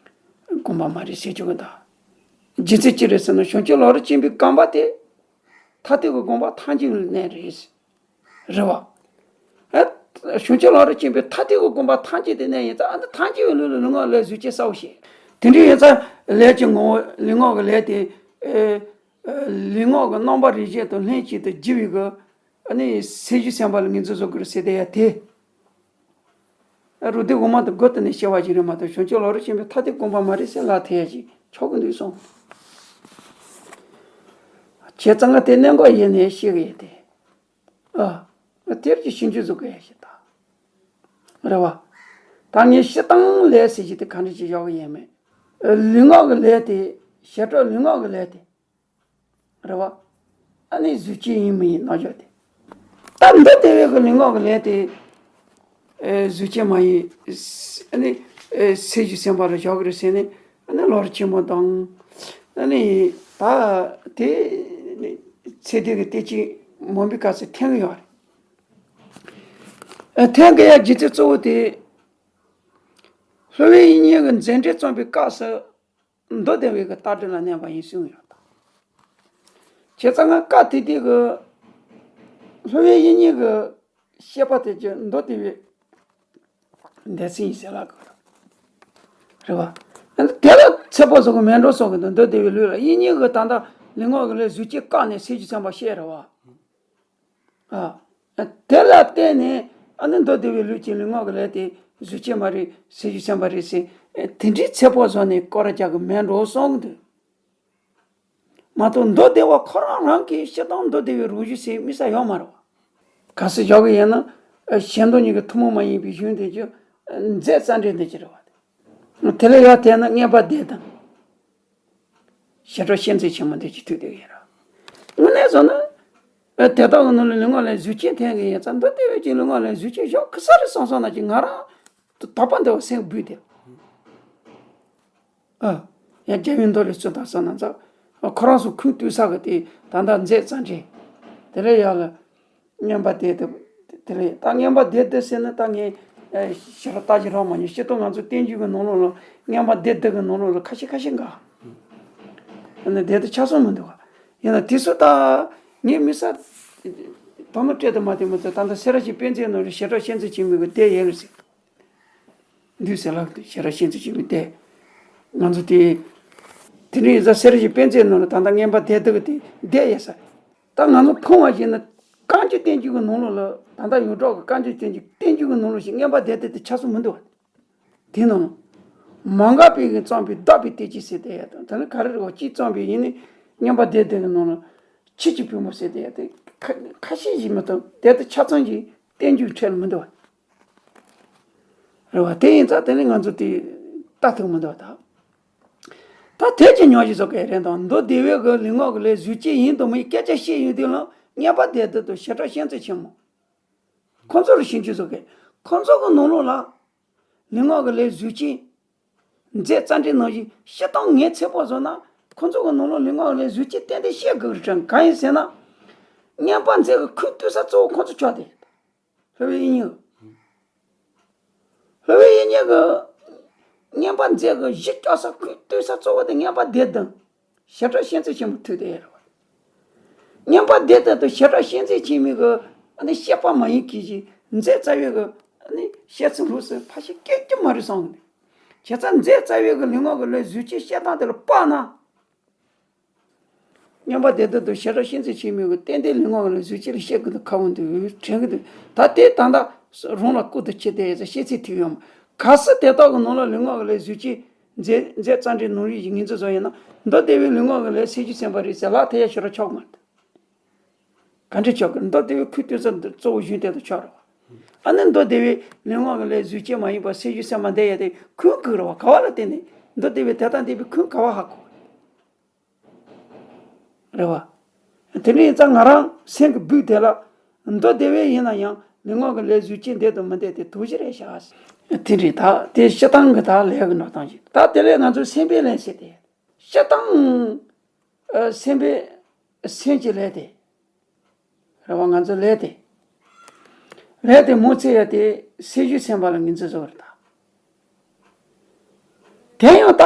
དགོངས་པ་མ་རེད་ཟེར་ཆོག་གི་འདུག་རྒྱུ་མཚན་ཅི་རེད་ཟེར་ན་བྱང་ཆུབ་ལམ་རིམ་ཆེན་པོའི་རྐང་པ་དེ། མཐའ་གཏུགས་ཀྱི་དགོངས་པ་ཐལ་འགྱུར་ལ་གནས་རེད། རེད་བ། ཨ། བྱང་ཆུབ་ལམ་རིམ་ཆེན་པོའི་མཐའ་གཏུགས་ཀྱི་དགོངས་པ་ཐལ་འགྱུར་དེ་གནས་ཡིན་ཙང་ཨ་ནི་ཐལ་འགྱུར་བའི་ལུགས་ལ་ལུས་ངག་ལས་གཟུགས་ཅན་གསལ་བོ་བཤད། དེ་འདྲ་ཡིན་ཙང་ལས་ཀྱི་ངོ་བོ་ལུས་ངག་གི་ལས་དེ། ཨེ། ཨེ། ལུས་ངག་གི་རྣམ་པ་རིགས་ཅན་དང་ལྷན་ཅིག་ཏུ་སྦྱར་བའི་གི། ཨ་ནི་སེམས་རྒྱུད་སེམས་དཔའ་ལ་ངོས་འཛིན་བཟོ་དགོས་རེད་ཟེར་དེ་ཡ་དེ། རོ་སྡེ་དབུ་མ་དང་སྒོ་བསྟུན་ནས་བཤད་པ་ཞིག་རེད་མ་གཏོགས་བྱང་ཆུབ་ལམ་རིམ་ཆེན་པོའི་མཐའ་གཏུགས་དགོངས་པ་མ་རེད་ཟེར་ལབ་ཐུབ་ཡ་ཞིག་ཆོག་གི་འདུག་གསུངས། བྱས་ཙང་ང་དེ་གནད་འགག་ཡིན་ནས་བཤད་གི་ཡོད་དེ། ཨ། དེར་གྱི་ཤིང་ཆུ་བཟོ་གི་ཡ་ཞིག་ད། རེད་བ། ད་ངས་སྤྱིར་བཏང་ལས་ཟེར་གྱི་དེ་ག་འདྲ་ཞིག་ཡོད་གི་ཡིན་མེད། ལུས་ངག་གི་ལས་དེ། བྱེ་བྲག་ལུས་ངག་གི་ལས་དེ། རེད་བ། ཨ་ནི་གཟུགས་ཅན་ཡིན་མིན་ཡིན་རྣལ་འབྱོར་དེ། ད་མདོ་སྡེ་པའི་གི་ལུས་ངག་གི་ལས་དེ། ཨེ། གཟུགས་ཅན་མ་ཡིན། ཨ་ནི། ཨེ། སེམས་རྒྱུད་སེམས་དཔའ་ལ་བཞག་གི་རེད་ཟེར་ནས། ཨ་ནི་ལམ་རིམ་ཆེན་མོ་དང་། ཨ་ནི། ད་དེ་ཚེ་འདས་ཀྱི་བསྟན་བཅོས་མང་པོའི་སྐབས་སུ་འཐེན་གི་ཡོད་རེད། ཨེ། འཐེན་གི་ཡ་རྒྱུ་མཚན་གཙོ་བོ་དེ། སློབ་དཔོན་དབྱིག་གཉེན་གྱི་མཛད་འཕྲིན་རྩོམ་པའི་སྐབས་སུ། མདོ་སྡེ་པའི་གི་ལྟ་གྲུབ་ལ་གནས་པ་ཡིན་གསུངས་ཡོད་དོ། བྱས་ཙང་ང་སྐབས་དེ་དུས་ཀྱི་སློབ་དཔོན་དབྱིག་གཉེན་གྱི་བཤད་པ་དེ་ཀྱི་མདོ་སྡེ་པའི་སྡེ་ཚན་ཡིན་ཟེར་ལབ་དགོས་རེད་བ། དེ་ལ་ཚེ་དཔག་བཟོ་གི་མེད་འགྲོ་སོགས་ཀྱི་མདོ་སྡེ་པའི་ལུགས་ལ་དབྱིག་གཉེན་གྱི་ད་ལྟ་ལུས་ངག་གི་ལས་གཟུགས་ཅན་བཀག་ནས་སེམས་རྒྱུད་སེམས་དཔའ་བཤད་རེད་བ། ཨ། དེ་ལ་བརྟེན་ནས་ཨ་ནི་མདོ་སྡེ་པའི་ལུགས་ཀྱི་ལུས་ངག་གི་ལས་དེ་གཟུགས་ཅན་མ་རེད་སེམས་རྒྱུད་སེམས་དཔའ་རེད་ཟེར། དེ་འདྲའི་ཚེ་དཔག་བཟོ་ནས་སྐོར་ར་རྒྱག་གི་མེད་འགྲོ་གསུངས་འདུག་མ་གཏོགས་མདོ་སྡེ་པ་ཁོ་རང་རང་གིས་སྤྱིར་བཏང་མདོ་སྡེ་པའི་རང་བཞིན་ཟེར་དམིགས་ས་ཡོད་མ་རེད་བ། གལ་སྲིད་བཞག་གི་ཡིན་ན་གཞན་དོན་གཉིས་ཀྱི་ཐུན་མོང་མ་ཡིན་པའི་གཞུང་དེ་ཚོ་མཛད་རྩ་འགྲེལ་འདི་ཅི་རེད་བ། དེ་ལས་ཡར་དེ་ན་མངོན་པ་སྡེ་དང་། བྱེ་བྲག་ཤེས་འཛིན་ཆེན་མོ་འདི་ཅིག་ཐུག་བསྡད་ཡོད་ར། དངོས་གནས་བཟོ་ན། ཨ་དེ་དག་གི་ནང་ལ་ལུས་ངག་ལས་གཟུགས་ཅན་འཐེན་གི་ཡིན་ཙང་མདོ་སྡེ་པའི་ཀྱི་ལུས་ངག་ལས་གཟུགས་ཅན་ཞོག་ཁུ་ས་རེ་སོང་སོང་ན་ཅིག་ང་རང་དོགས་པ་འདི་བ་སེམས་སྦུག་དེ། ཨ། ཡང་རྒྱལ་བའི་མདོ་ལས་ཚུལ་དང་བསམ་ན་ཙང་། ཁོ་རང་ཚོ་ཁུངས་གཏུགས་ས་གི་དེ་ད་ལྟ་མཛད་རྩ་འགྲེལ། དེ་ལས་ཡར་ལ། མངོན་པ་བདེ་སྡུག་དེ་ལས་ད་མངོན་པ་བདེ་སྡུག་ཟེར་ན་ད་ངས་ཞེ་དྲག་ལྟ་ཞིག་རག་མ་མྱོང་། སྤྱིར་བཏང་ང་ཚོ་བསྟན་བཅོས་ཀྱི་ནང་ལོགས་ལ་མངོན་པ་བདེ་སྡུག་གི་ནང་ལོགས་ལ་ཁ་ཤས་ཁ་ཤས་འགའ། ཨ་ནི་བདེ་སྡུག་ཆ་ཚང་མི་འདུག་ག་ཡིན་ན་དེ་ཚོ་ད་ངས་མི་ས་དོ་སྣང་སྤྲད་དུ་མ་བསྟན་མི་ཚོ་ད་ལྟ་སེ་ར་བྱེས་དཔེ་མཛོད་ནང་ལ་བྱེ་བྲག་ཤེས་འཛིན་ཆེན་མོའི་གི་སྡེ་ཡོད་རེད་ཟེར། འདུག་ཟེར་ལབ་འདུག་བྱེ་བྲག་ཤེས་འཛིན་ཆེན་མོའི་སྡེ། ང་ཚོ་དེ། དེ་འདྲ་ཡིན་ཙང་སེ་ར་བྱེས་དཔེ་མཛོད་ནང་ལ་ད་ལྟ་མངོན་པ་བདེ་སྡུག་གི་དེ་སྡེ་ཡོད་ས། ད་ང་ཚོ་ཕུང་བ་ཞིག་ནི་རྐང་རྗེས་བསྟན་བཅོས་ཀྱི་ནང་ལོགས་ལ་ད་ལྟ་ཡོངས་གྲགས་ཀྱི་རྐང་རྗེས་བསྟན་བཅོས་བསྟན་བཅོས་ཀྱི་ནང་ལོགས་ཤིག་མངོན་པ་བདེ་སྡུག་དེ་ཆགས་སུ་མི་འདུག་བ། དེ་ནང་། མ་འགགས་པའི་གི་རྩོམ་པའི་བཟློག་པའི་བསྟན་བཅོས་ཟེར་དེ་ཡོད་དང་དེ་ནི་ག་རེ་རེད་བ་གཅིག་རྩོམ་པའི་ཡིན་ནི་མངོན་པ་བདེ་སྡུག་གི་ནང་ལ་ཆོས་ཀྱི་ཕུང་པོ་ཟེར་དེ་ཡོད་དེ་ཁ་ཁ་ཤས་ཤིག་མི་གཏོགས་དེ་ལྟར་ཆ་ཚང་གི་བསྟན་བཅོས་ཁྲོད་ལ་མི་འདུག་བ། རེད་བ། དེ་ཡིན་ཙང་དེ་ནི་ང་ཚོ་དེ་ལྟ་ཐུབ་མི་འདུག་ད། ད་དེབ་ཀྱི་ཉམས་ཞིབ་སོགས་ཀྱི་རིང་དང་མདོ་སྡེ་པའི་གི་ལུས་ངག་གི་ལས་གཟུགས་ཅན་ཡིན་དང་མིན་སྐད་ཆ་བཤད་ཡོང་དུས་ལ་མངོན་པ་བདེ་སྡུག་དང་བྱེ་བྲག་ཤེས་འཛིན་ཆེན་མོ། ཁོང་ཚོ་ལ་ཞིབ་འཇུག་སོགས་ཀྱི་ཁོང་ཚོ་གི་ནང་ལོགས་ལ་ལུས་ངག་གི་ལས་གཟུགས་ཅན་མཛད་རྩ་འགྲེལ་ནང་བཞིན་སྤྱིར་བཏང་ངས་ཚད་པ་བཟོ་ན་ཁོང་ཚོ་གི་ནང་ལོགས་ལུས་ངག་གི་ལས་གཟུགས་ཅན་ཏན་ཏན་བཤད་དགོས་རེད་དྲན་གང་ཡིན་ཟེར་ན། མངོན་པ་མཛད་གི་ཁུངས་གཏུགས་ས་གཙོ་བོ་ཁོང་ཚོ་ཆགས་ཏེ། སློབ་དཔོན་དབྱིག་གཉེན། སློབ་དཔོན་དབྱིག་གཉེན་གྱི་མངོན་པ་མཛད་ཀྱི་གཞི་བཅོལ་ས་ཁུངས་གཏུགས་ས་གཙོ་བོ་དེ་མངོན་པ་བདེ་སྡུག་བྱེ་བྲག་ཤེས་འཛིན་ཆེན་མོ་ཐུག་དེ་ཡོད་རེད་བ། མངོན་པ་བདེ་སྡུག་དང་བྱེ་བྲག་ཤེས་འཛིན་ཆེན་མོའི་གི་ཨ་ནི་བཤད་པ་མ་ཡིན་གྱི་ཞིག་མཛད་རྩ་བའི་གི་ཨ་ནི་བཤད་ཚུལ་ལུགས་སྲོལ་ཕལ་ཆེར་སྐད་ཀྱི་མ་རེད་བསམ་གི་འདུག་བྱས་ཙང་མཛད་རྩ་བའི་གི་ལུས་ངག་གི་ལས་གཟུགས་ཅན་བཤད་སྟངས་དེ་ལ་དཔག་ན། མངོན་པ་བདེ་སྡུག་དང་བྱེ་བྲག་ཤེས་འཛིན་ཆེན་མོའི་གི་ཏན་ཏན་ལུས་ངག་ལ་གཟུགས་ཅན་ལ་བཤད་གི་འདུག་ཁ་བོ་འདུག་དྲན་གི་འདུག་ད་དེ་ད་ལྟ་རང་ལ་བཀོད་དུ་ཁྱེར་ཏེ་ཡོད་ཚེ་བཤད་ཚིག་ཐིག་ཡོང་། གལ་སྲིད་དེ་དག་གི་ནང་ལ་ལུས་ངག་གི་ལས་གཟུགས་ཅན་མཛད་མཛད་རྩ་འགྲེལ་ནང་བཞིན་ངོས་འཛིན་བཟོ་ཡིན་ན་མདོ་སྡེ་པའི་ལུས་ངག་གི་ལས་སེམས་རྒྱུད་སེམས་དཔའ་རེད་ཟེར་ལག་ཐེ་ཡ་ཤོར་ཆོག་མ་རེད། ག་འདྲ་ཆོག་གི་མདོ་སྡེ་པའི་ཁུངས་གཏུགས་ས་གཙོ་བོ་གཞུང་དེ་དང་ཆོག་རེད་བ། ཨ་ནི་མདོ་སྡེ་པའི་ལུས་ངག་གི་ལས་གཟུགས་ཅན་མ་ཡིན་པ་སེམས་རྒྱུད་སེམས་དཔའ་འདི་ཡ་དེ་ཁུངས་གུག་རེད་བ་ག་བ་ལ་བརྟེན་ནས་མདོ་སྡེ་པའི་དེ་དང་དེ་པའི་ཁུངས་ག་བ་ཧ་གོ། རེད་བ། དེ་འདྲ་ཡིན་ཙང་ང་རང་སེམས་ཀྱི་སྦུག་དེ་ལ་མདོ་སྡེ་པའི་ཡིན་ན་ཡང་ལུས་ངག་གི་ལས་གཟུགས་ཅན་འདི་དང་མི་འདི་དེ་དོགས་གཞི་རེད་ཤག་དེ་འདྲའི་ད་དེ་སྤྱིར་བཏང་གི་ད་ལས་ཀྱི་འགྲོ་སྟངས་ཤིག་ད་དེ་ལས་ང་ཚོའི་སེམས་པའི་ལས་ཟེར་ཏེ། སྤྱིར་བཏང་། ཨ། སེམས་པའི། སེམས་ཀྱི་ལས་དེ། རེད་བ། ང་ཚོ་ལས་དེ། ལས་དེ་མོ་ཚེ་ཡ་དེ་སེམས་རྒྱུད་སེམས་དཔའ་ལ་ངོས་འཛིན་བཟོ་བར་ད། དེ་ཡང་ད།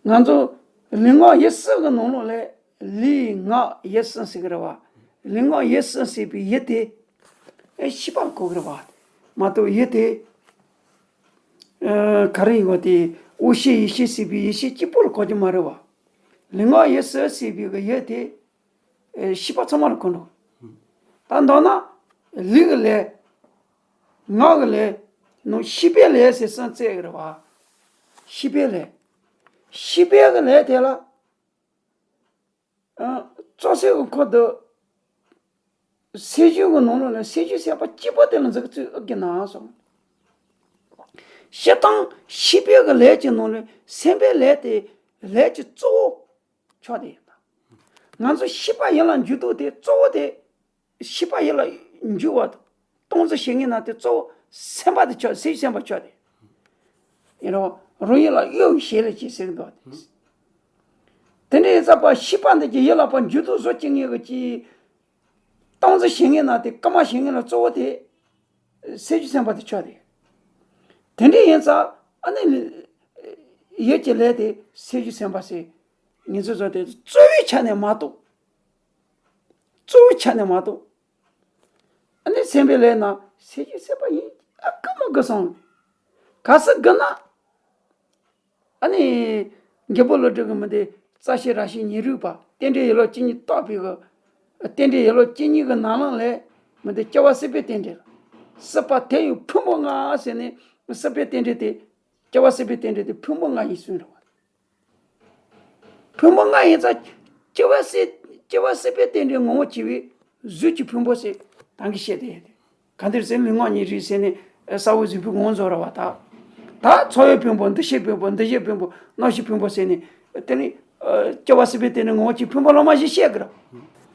ང་ཚོ་ལུས་ངག་ཡིད་གསུམ་གི་ནང་ལོགས་ལས་ལུས་ངག་ཡིད་གསུམ་ཟེར་གི་རེད་བ། ལུས་ངག་ཡིད་གསུམ་ཟེར་བའི་ཡིད་དེ། ཨེ་ཤེས་པ་གོ་གི་རེད་བ། མ་གཏོགས་ཡིད་དེ། ཨ། ག་རེ་ཡིན་བ་དེ་དབང་ཤེས་ཡིད་ཤེས་ཟེར་བའི་ཡིད་ཤེས་གཅིག་པོ་ལ་གོ་རྒྱུ་མ་རེད་བ། ལུས་ངག་ཡིད་གསུམ་ཟེར་བའི་གི་ཡིད་དེ། ཨེ་ཤེས་པ་ཚང་མ་ལ་གོ་འགྲོ། ད་མདོར་ན། ལུས་ཀྱི་ལས། ངག་གི་ལས། ནང་ཤེས་པའི་ལས་ཟེར་གསུམ་བརྩི་གི་རེད་བ། ཤེས་པའི་ལས། ཤེས་པའི་གི་ལས་དེ་ལ། ཨ། རྩོལ་བསལ་གྱི་འཁོར་དུ། སེམས་རྒྱུད་ཀྱི་ནང་ལོགས་ལ་སེམས་རྒྱུད་སེམས་དཔའ་གཅིག་པོ་དེ་ལ་འཛིན་ཚུལ་ཨེ་གི་ན་སོང་། སྤྱིར་བཏང་ཤེས་པའི་གི་ལས་ཀྱི་ནང་ལས་སེམས་པའི་ལས་དེ་ལས་ཀྱི་གཙོ་བོ་ཆགས་ཏེ་ཡོད་པ། ང་ཚོ་ཤེས་པ་ཡིད་ལ་འཇུག་ལྡོག་དེ་གཙོ་བོ་དེ། ཤེས་པ་ཡིད་ལ་འཇུག་པ་དང་། སྟོང་གཟུགས་བྱེད་ངེས་ན་དེ་གཙོ་བོ་སེམས་པ་དེ་ཆགས། སེམས་སེམས་པ་ཆགས་ཏེ། ཡིན་རུང་རང་ཡིད་ལ་གཡོ་བའི་བྱེད་ལས་ཀྱི་ཟེར་གི་འདུག་སྟེ། དེ་འདྲའི་ཡིན་ཙང་པ་ཤེས་པ་འདི་ཀྱི་ཡིད་ལ་པ་འཇུག་ལྡོག་བཟོ་བྱེད་ངེས་ཀྱི་ཅི། སྟོང་གཟུགས་བྱེད་ངེས་ན་དེ་སྐུལ་མ་བྱེད་ངེས་ལ་གཙོ་བོ་དེ། སེམས་རྒྱུད་སེམས་དཔའ་དེ་ཆགས་ཏེ། དེ་འདྲའི་ཡིན་ཙང་ཨ་ནི། ཡིད་ཀྱི་ལས་དེ་སེམས་རྒྱུད་སེམས་དཔའ་ཟེར། ངེས་འཛིན་བཟོ་དེ་གཙོ་བོའི་ཆ་ནས་མ་གཏོགས། གཙོ་བོའི་ཆ་ནས་མ་གཏོགས། ཨ་ནི་སེམས་པའི་ལས་ན་སེམས་རྒྱུད་སེམས་དཔའ་ཡིན་ཨ་ཀི་མོ་གི་སོང་། གལ་སྲིད་གི་ན། ཨ་ནི། རྒྱལ་པོ་ཀླུ་སྒྲུབ་ཀྱི་མི་འདི་རྩ་ཤེ་རང་ཤེ་ཉིན་རེ་བ་རྟེན་འབྲེལ་ཡིད་ལུགས་ཇི་སྙེད་རྟོགས་པའི་གི། རྟེན་འབྲེལ་ཡིད་ལུགས་ཇི་སྙེད་ཀྱི་ནང་ལོགས་ལས་མི་འདི་སྐྱེ་བ་སྲིད་པའི་རྟེན་འབྲེལ། སྲིད་པ་དེ་ཡི་ཕུང་པོ་ལྔ་ཟེར་ནས་སྲིད་པའི་རྟེན་འབྲེལ་དེ། སྐྱེ་བ་སྲིད་པའི་རྟེན་འབྲེལ་དེ་ཕུང་པོ་ལྔ་ཡིན་གསུངས་རེད་བ། ཕུང་པོ་ལྔ་ཡིན་ཙང་། སྐྱེ་བ་སྲིད། སྐྱེ་བ་སྲིད་པའི་རྟེན་འབྲེལ་ངོ་བོ་བྱས་པའི་གཟུགས་ཀྱི་ཕུང་པོ་ཟེར་ད་གིན་བཤད་དེ་ཡོད་དེ། གང་ལྟར་ཟེར་ལུས་ངག་ཉིན་རེ་ཟེར་ནས་ས་བོན་གཟུགས་ཕུང་ངོ་བཟོ་ར་བ་ད། ད་ཚོར་བའི་ཕུང་པོ་འདུ་ཤེས་ཕུང་པོ་འདུ་བྱེད་ཕུང་པོ་རྣམ་ཤེས་ཕུང་པོ་ཟེར་ནས་དེ་ནི་ སྐྱེ་བ་སྲིད་པའི་རྟེན་འབྲེལ་ངོ་བོ་གཅིག་ཕུང་པོ་ལྷག་མ་བཞི་བཤད་དགོས་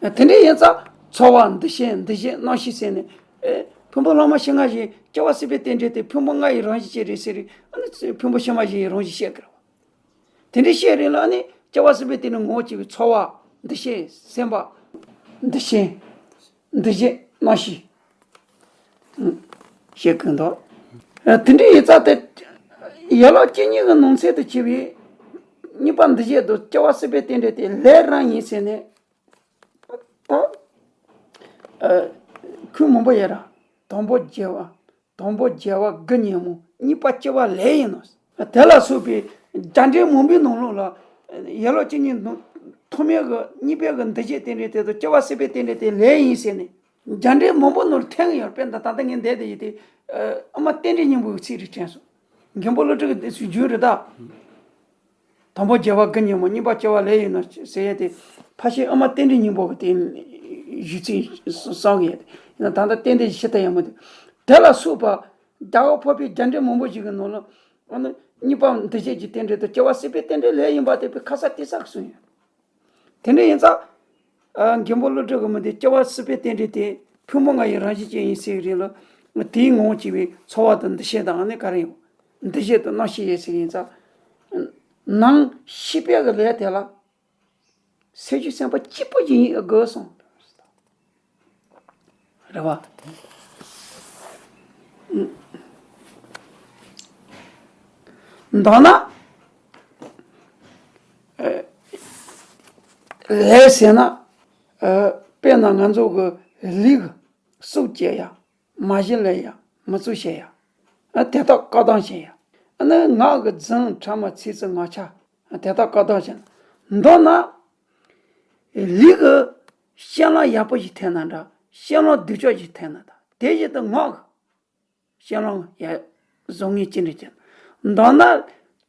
རེད། དེ་འདྲ་ཡིན་ཙང་ཚོར་བ་འདུ་ཤེས་འདུ་བྱེད་རྣམ་ཤེས་ཟེར་ནས། ཕུང་པོ་ལྷག་མ་བཞི་ལྔ་བཞི་སྐྱེ་བ་སྲིད་པའི་རྟེན་འབྲེལ་དེ་ཕུང་པོ་ལྔ་ཡི་རང་བཞིན་ཅན་རེད་ཟེར་རེད། ཨ་ནི་ཕུང་པོ་ཕྱི་མ་བཞི་ཡི་རང་བཞིན་བཤད་དགོས་རེད། དེ་འདྲའི་བཤད་རིང་ལ་ནི་སྐྱེ་བ་སྲིད་པའི་རྟེན་འབྲེལ་ངོ་བོ་གཅིག་པའི་ཚོར་བ། འདུ་ཤེས། སེམས་པ། འདུ་ཤེས། འདུ་བྱེད་རྣམ་ཤེས། ཨང་། བཤད་ཀྱི་འདུག་ཨ། དེ་འདྲའི་ཡིན་ཙང་དེ། ཡན་ལག་བཅུ་གཉིས་ཀྱི་ནང་ཚན་དུ་གྱུར་པའི་གཉིས་པ་འདུ་བྱེད་དུ་སྐྱེ་བ་སྲིད་པའི་རྟེན་འབྲེལ་དེ་ལས་རང་ཡིན་ཟེར་ནས། ད། ཨ། ཁུངས་མང་པོ་ཡོད་ར། དང་པོ་རྒྱལ་བ། དང་པོ་རྒྱལ་བ་དགུ་གཉེན་མོ། གཉིས་པ་སྐྱེ་བ་ལས་ཡིན་ནོ། དེ་ལ་སོགས་པའི་རྒྱ་འགྲེལ་མང་པོའི་ནང་ལོགས་ལ། ཡན་ལག་བཅུ་གཉིས་ནང་ཐོག་མའི་གི་གཉིས་པའི་གི་འདུ་བྱེད་རྟེན་འབྲེལ་དེ་དང་སྐྱེ་བ་སྲིད་པའི་རྟེན་འབྲེལ་དེ་ལས་ཡིན་ཟེར་ནས། རྒྱ་འགྲེལ་མང་པོ་ནང་ལ་འཐེན་གི་ཡོད། དཔེར་ན་ད་ལྟ་ངས་འདས་དེ་ཡིན་ཏེ། ཨ། ཨ་མ་རྟེན་འབྲེལ་སྙིང་པོའི་ཚིག་རེ་དྲན་སོང་། མགོན་པོ་ཀླུ་སྒྲུབ་ཀྱི་དེ་ཚོའི་རྒྱུན་རེད་ད། དང་པོ་རྒྱལ་བ་དགུ་གཉེན་མོ། གཉིས་པ་སྐྱེ་བ་ལས་ཡིན་ནོ་ཟེར་ཡས་དེ། ཕལ་ཆེར་ཨ་མ་རྟེན་འབྲེལ་སྙིང་པོ་གི་དེ་ཞུ་ཚིག་གསུང་གི་ཡོད། ཡིན་ན་ད་ལྟ་རྟེན་འབྲེལ་ཞིབ་ལྟ་ཡག་མོ་དེ། དེ་ལ་སོགས་པ་རྒྱ་གར་འཕགས་པའི་རྒྱ་འགྲེལ་མང་པོ་ཞིག་གི་ནང་ལ། ཨ་ནི་གཉིས་པ་འདུ་བྱེད་ཀྱི་རྟེན་འབྲེལ་དང་སྐྱེ་བ་སྲིད་པའི་རྟེན་འབྲེལ་ལས་ཡིན་པ་དེ་དཔེ་ཁ་གསལ་གཏིང་གསལ་གསུངས་ཡོད། དེ་འདྲ་ཡིན་ཙང་། ཨ། མགོན་པོ་ཀླུ་སྒྲུབ་ཀྱི་མི་འདི་སྐྱེ་བ་སྲིད་པའི་རྟེན་འབྲེལ་དེ་ཕུང་པོ་ལྔ་ཡི་རང་བཞིན་ཅན་ཡིན་ཟེར་གི་རེད་ལ། དེའི་ངོ་བོ་གཅིག་པའི་ཚོར་བ་དང་འདུ་ཤེས་དང་ནི་ག་རེ་ཡོད། འདུ་བྱེད་དང་རྣམ་ཤེས་ཡོད་ཟེར་གི་ཡིན་ཙང་། ནང་ཤེས་པའི་གི་ལས་དེ་ལ། སེམས་རྒྱུད་སེམས་དཔའ་གཅིག་པུ་ཡིན་དགོས་གསུངས། རེད་བ། མདོར་ན། ཨ། ལས་ཟེར་ན། ཨ། དཔེར་ན་ང་ཚོ་གི་ལུས་ཀྱི་སྲོག་བཅད་ཡ། མ་གཞི་ལས་ཡ། མི་ཚུགས་བྱེད་ཡ། ཨ། དེ་དག་བཀག་སྡོམ་བྱེད་ཡ། ཨ་ནི་ངག་གི་རྫུན་ཕྲ་མ་ཚིག་རྩུབ་ངག་འཁྱལ། དེ་དག་བཀག་སྡོམ་བྱེད། མདོར་ན། ལུས་ཀྱི་བཤད་ལམ་ཡག་པོ་ཞིག་འཐེན་ན་འདྲ། བཤད་ལམ་སྡུག་ཅག་ཞིག་འཐེན་ན་འདྲ། དེ་བཞིན་དུ་ངག་གི་བཤད་ལམ་ཡ་བཟང་ངན་ཅི་འདྲ་ཅི། མདོར་ན་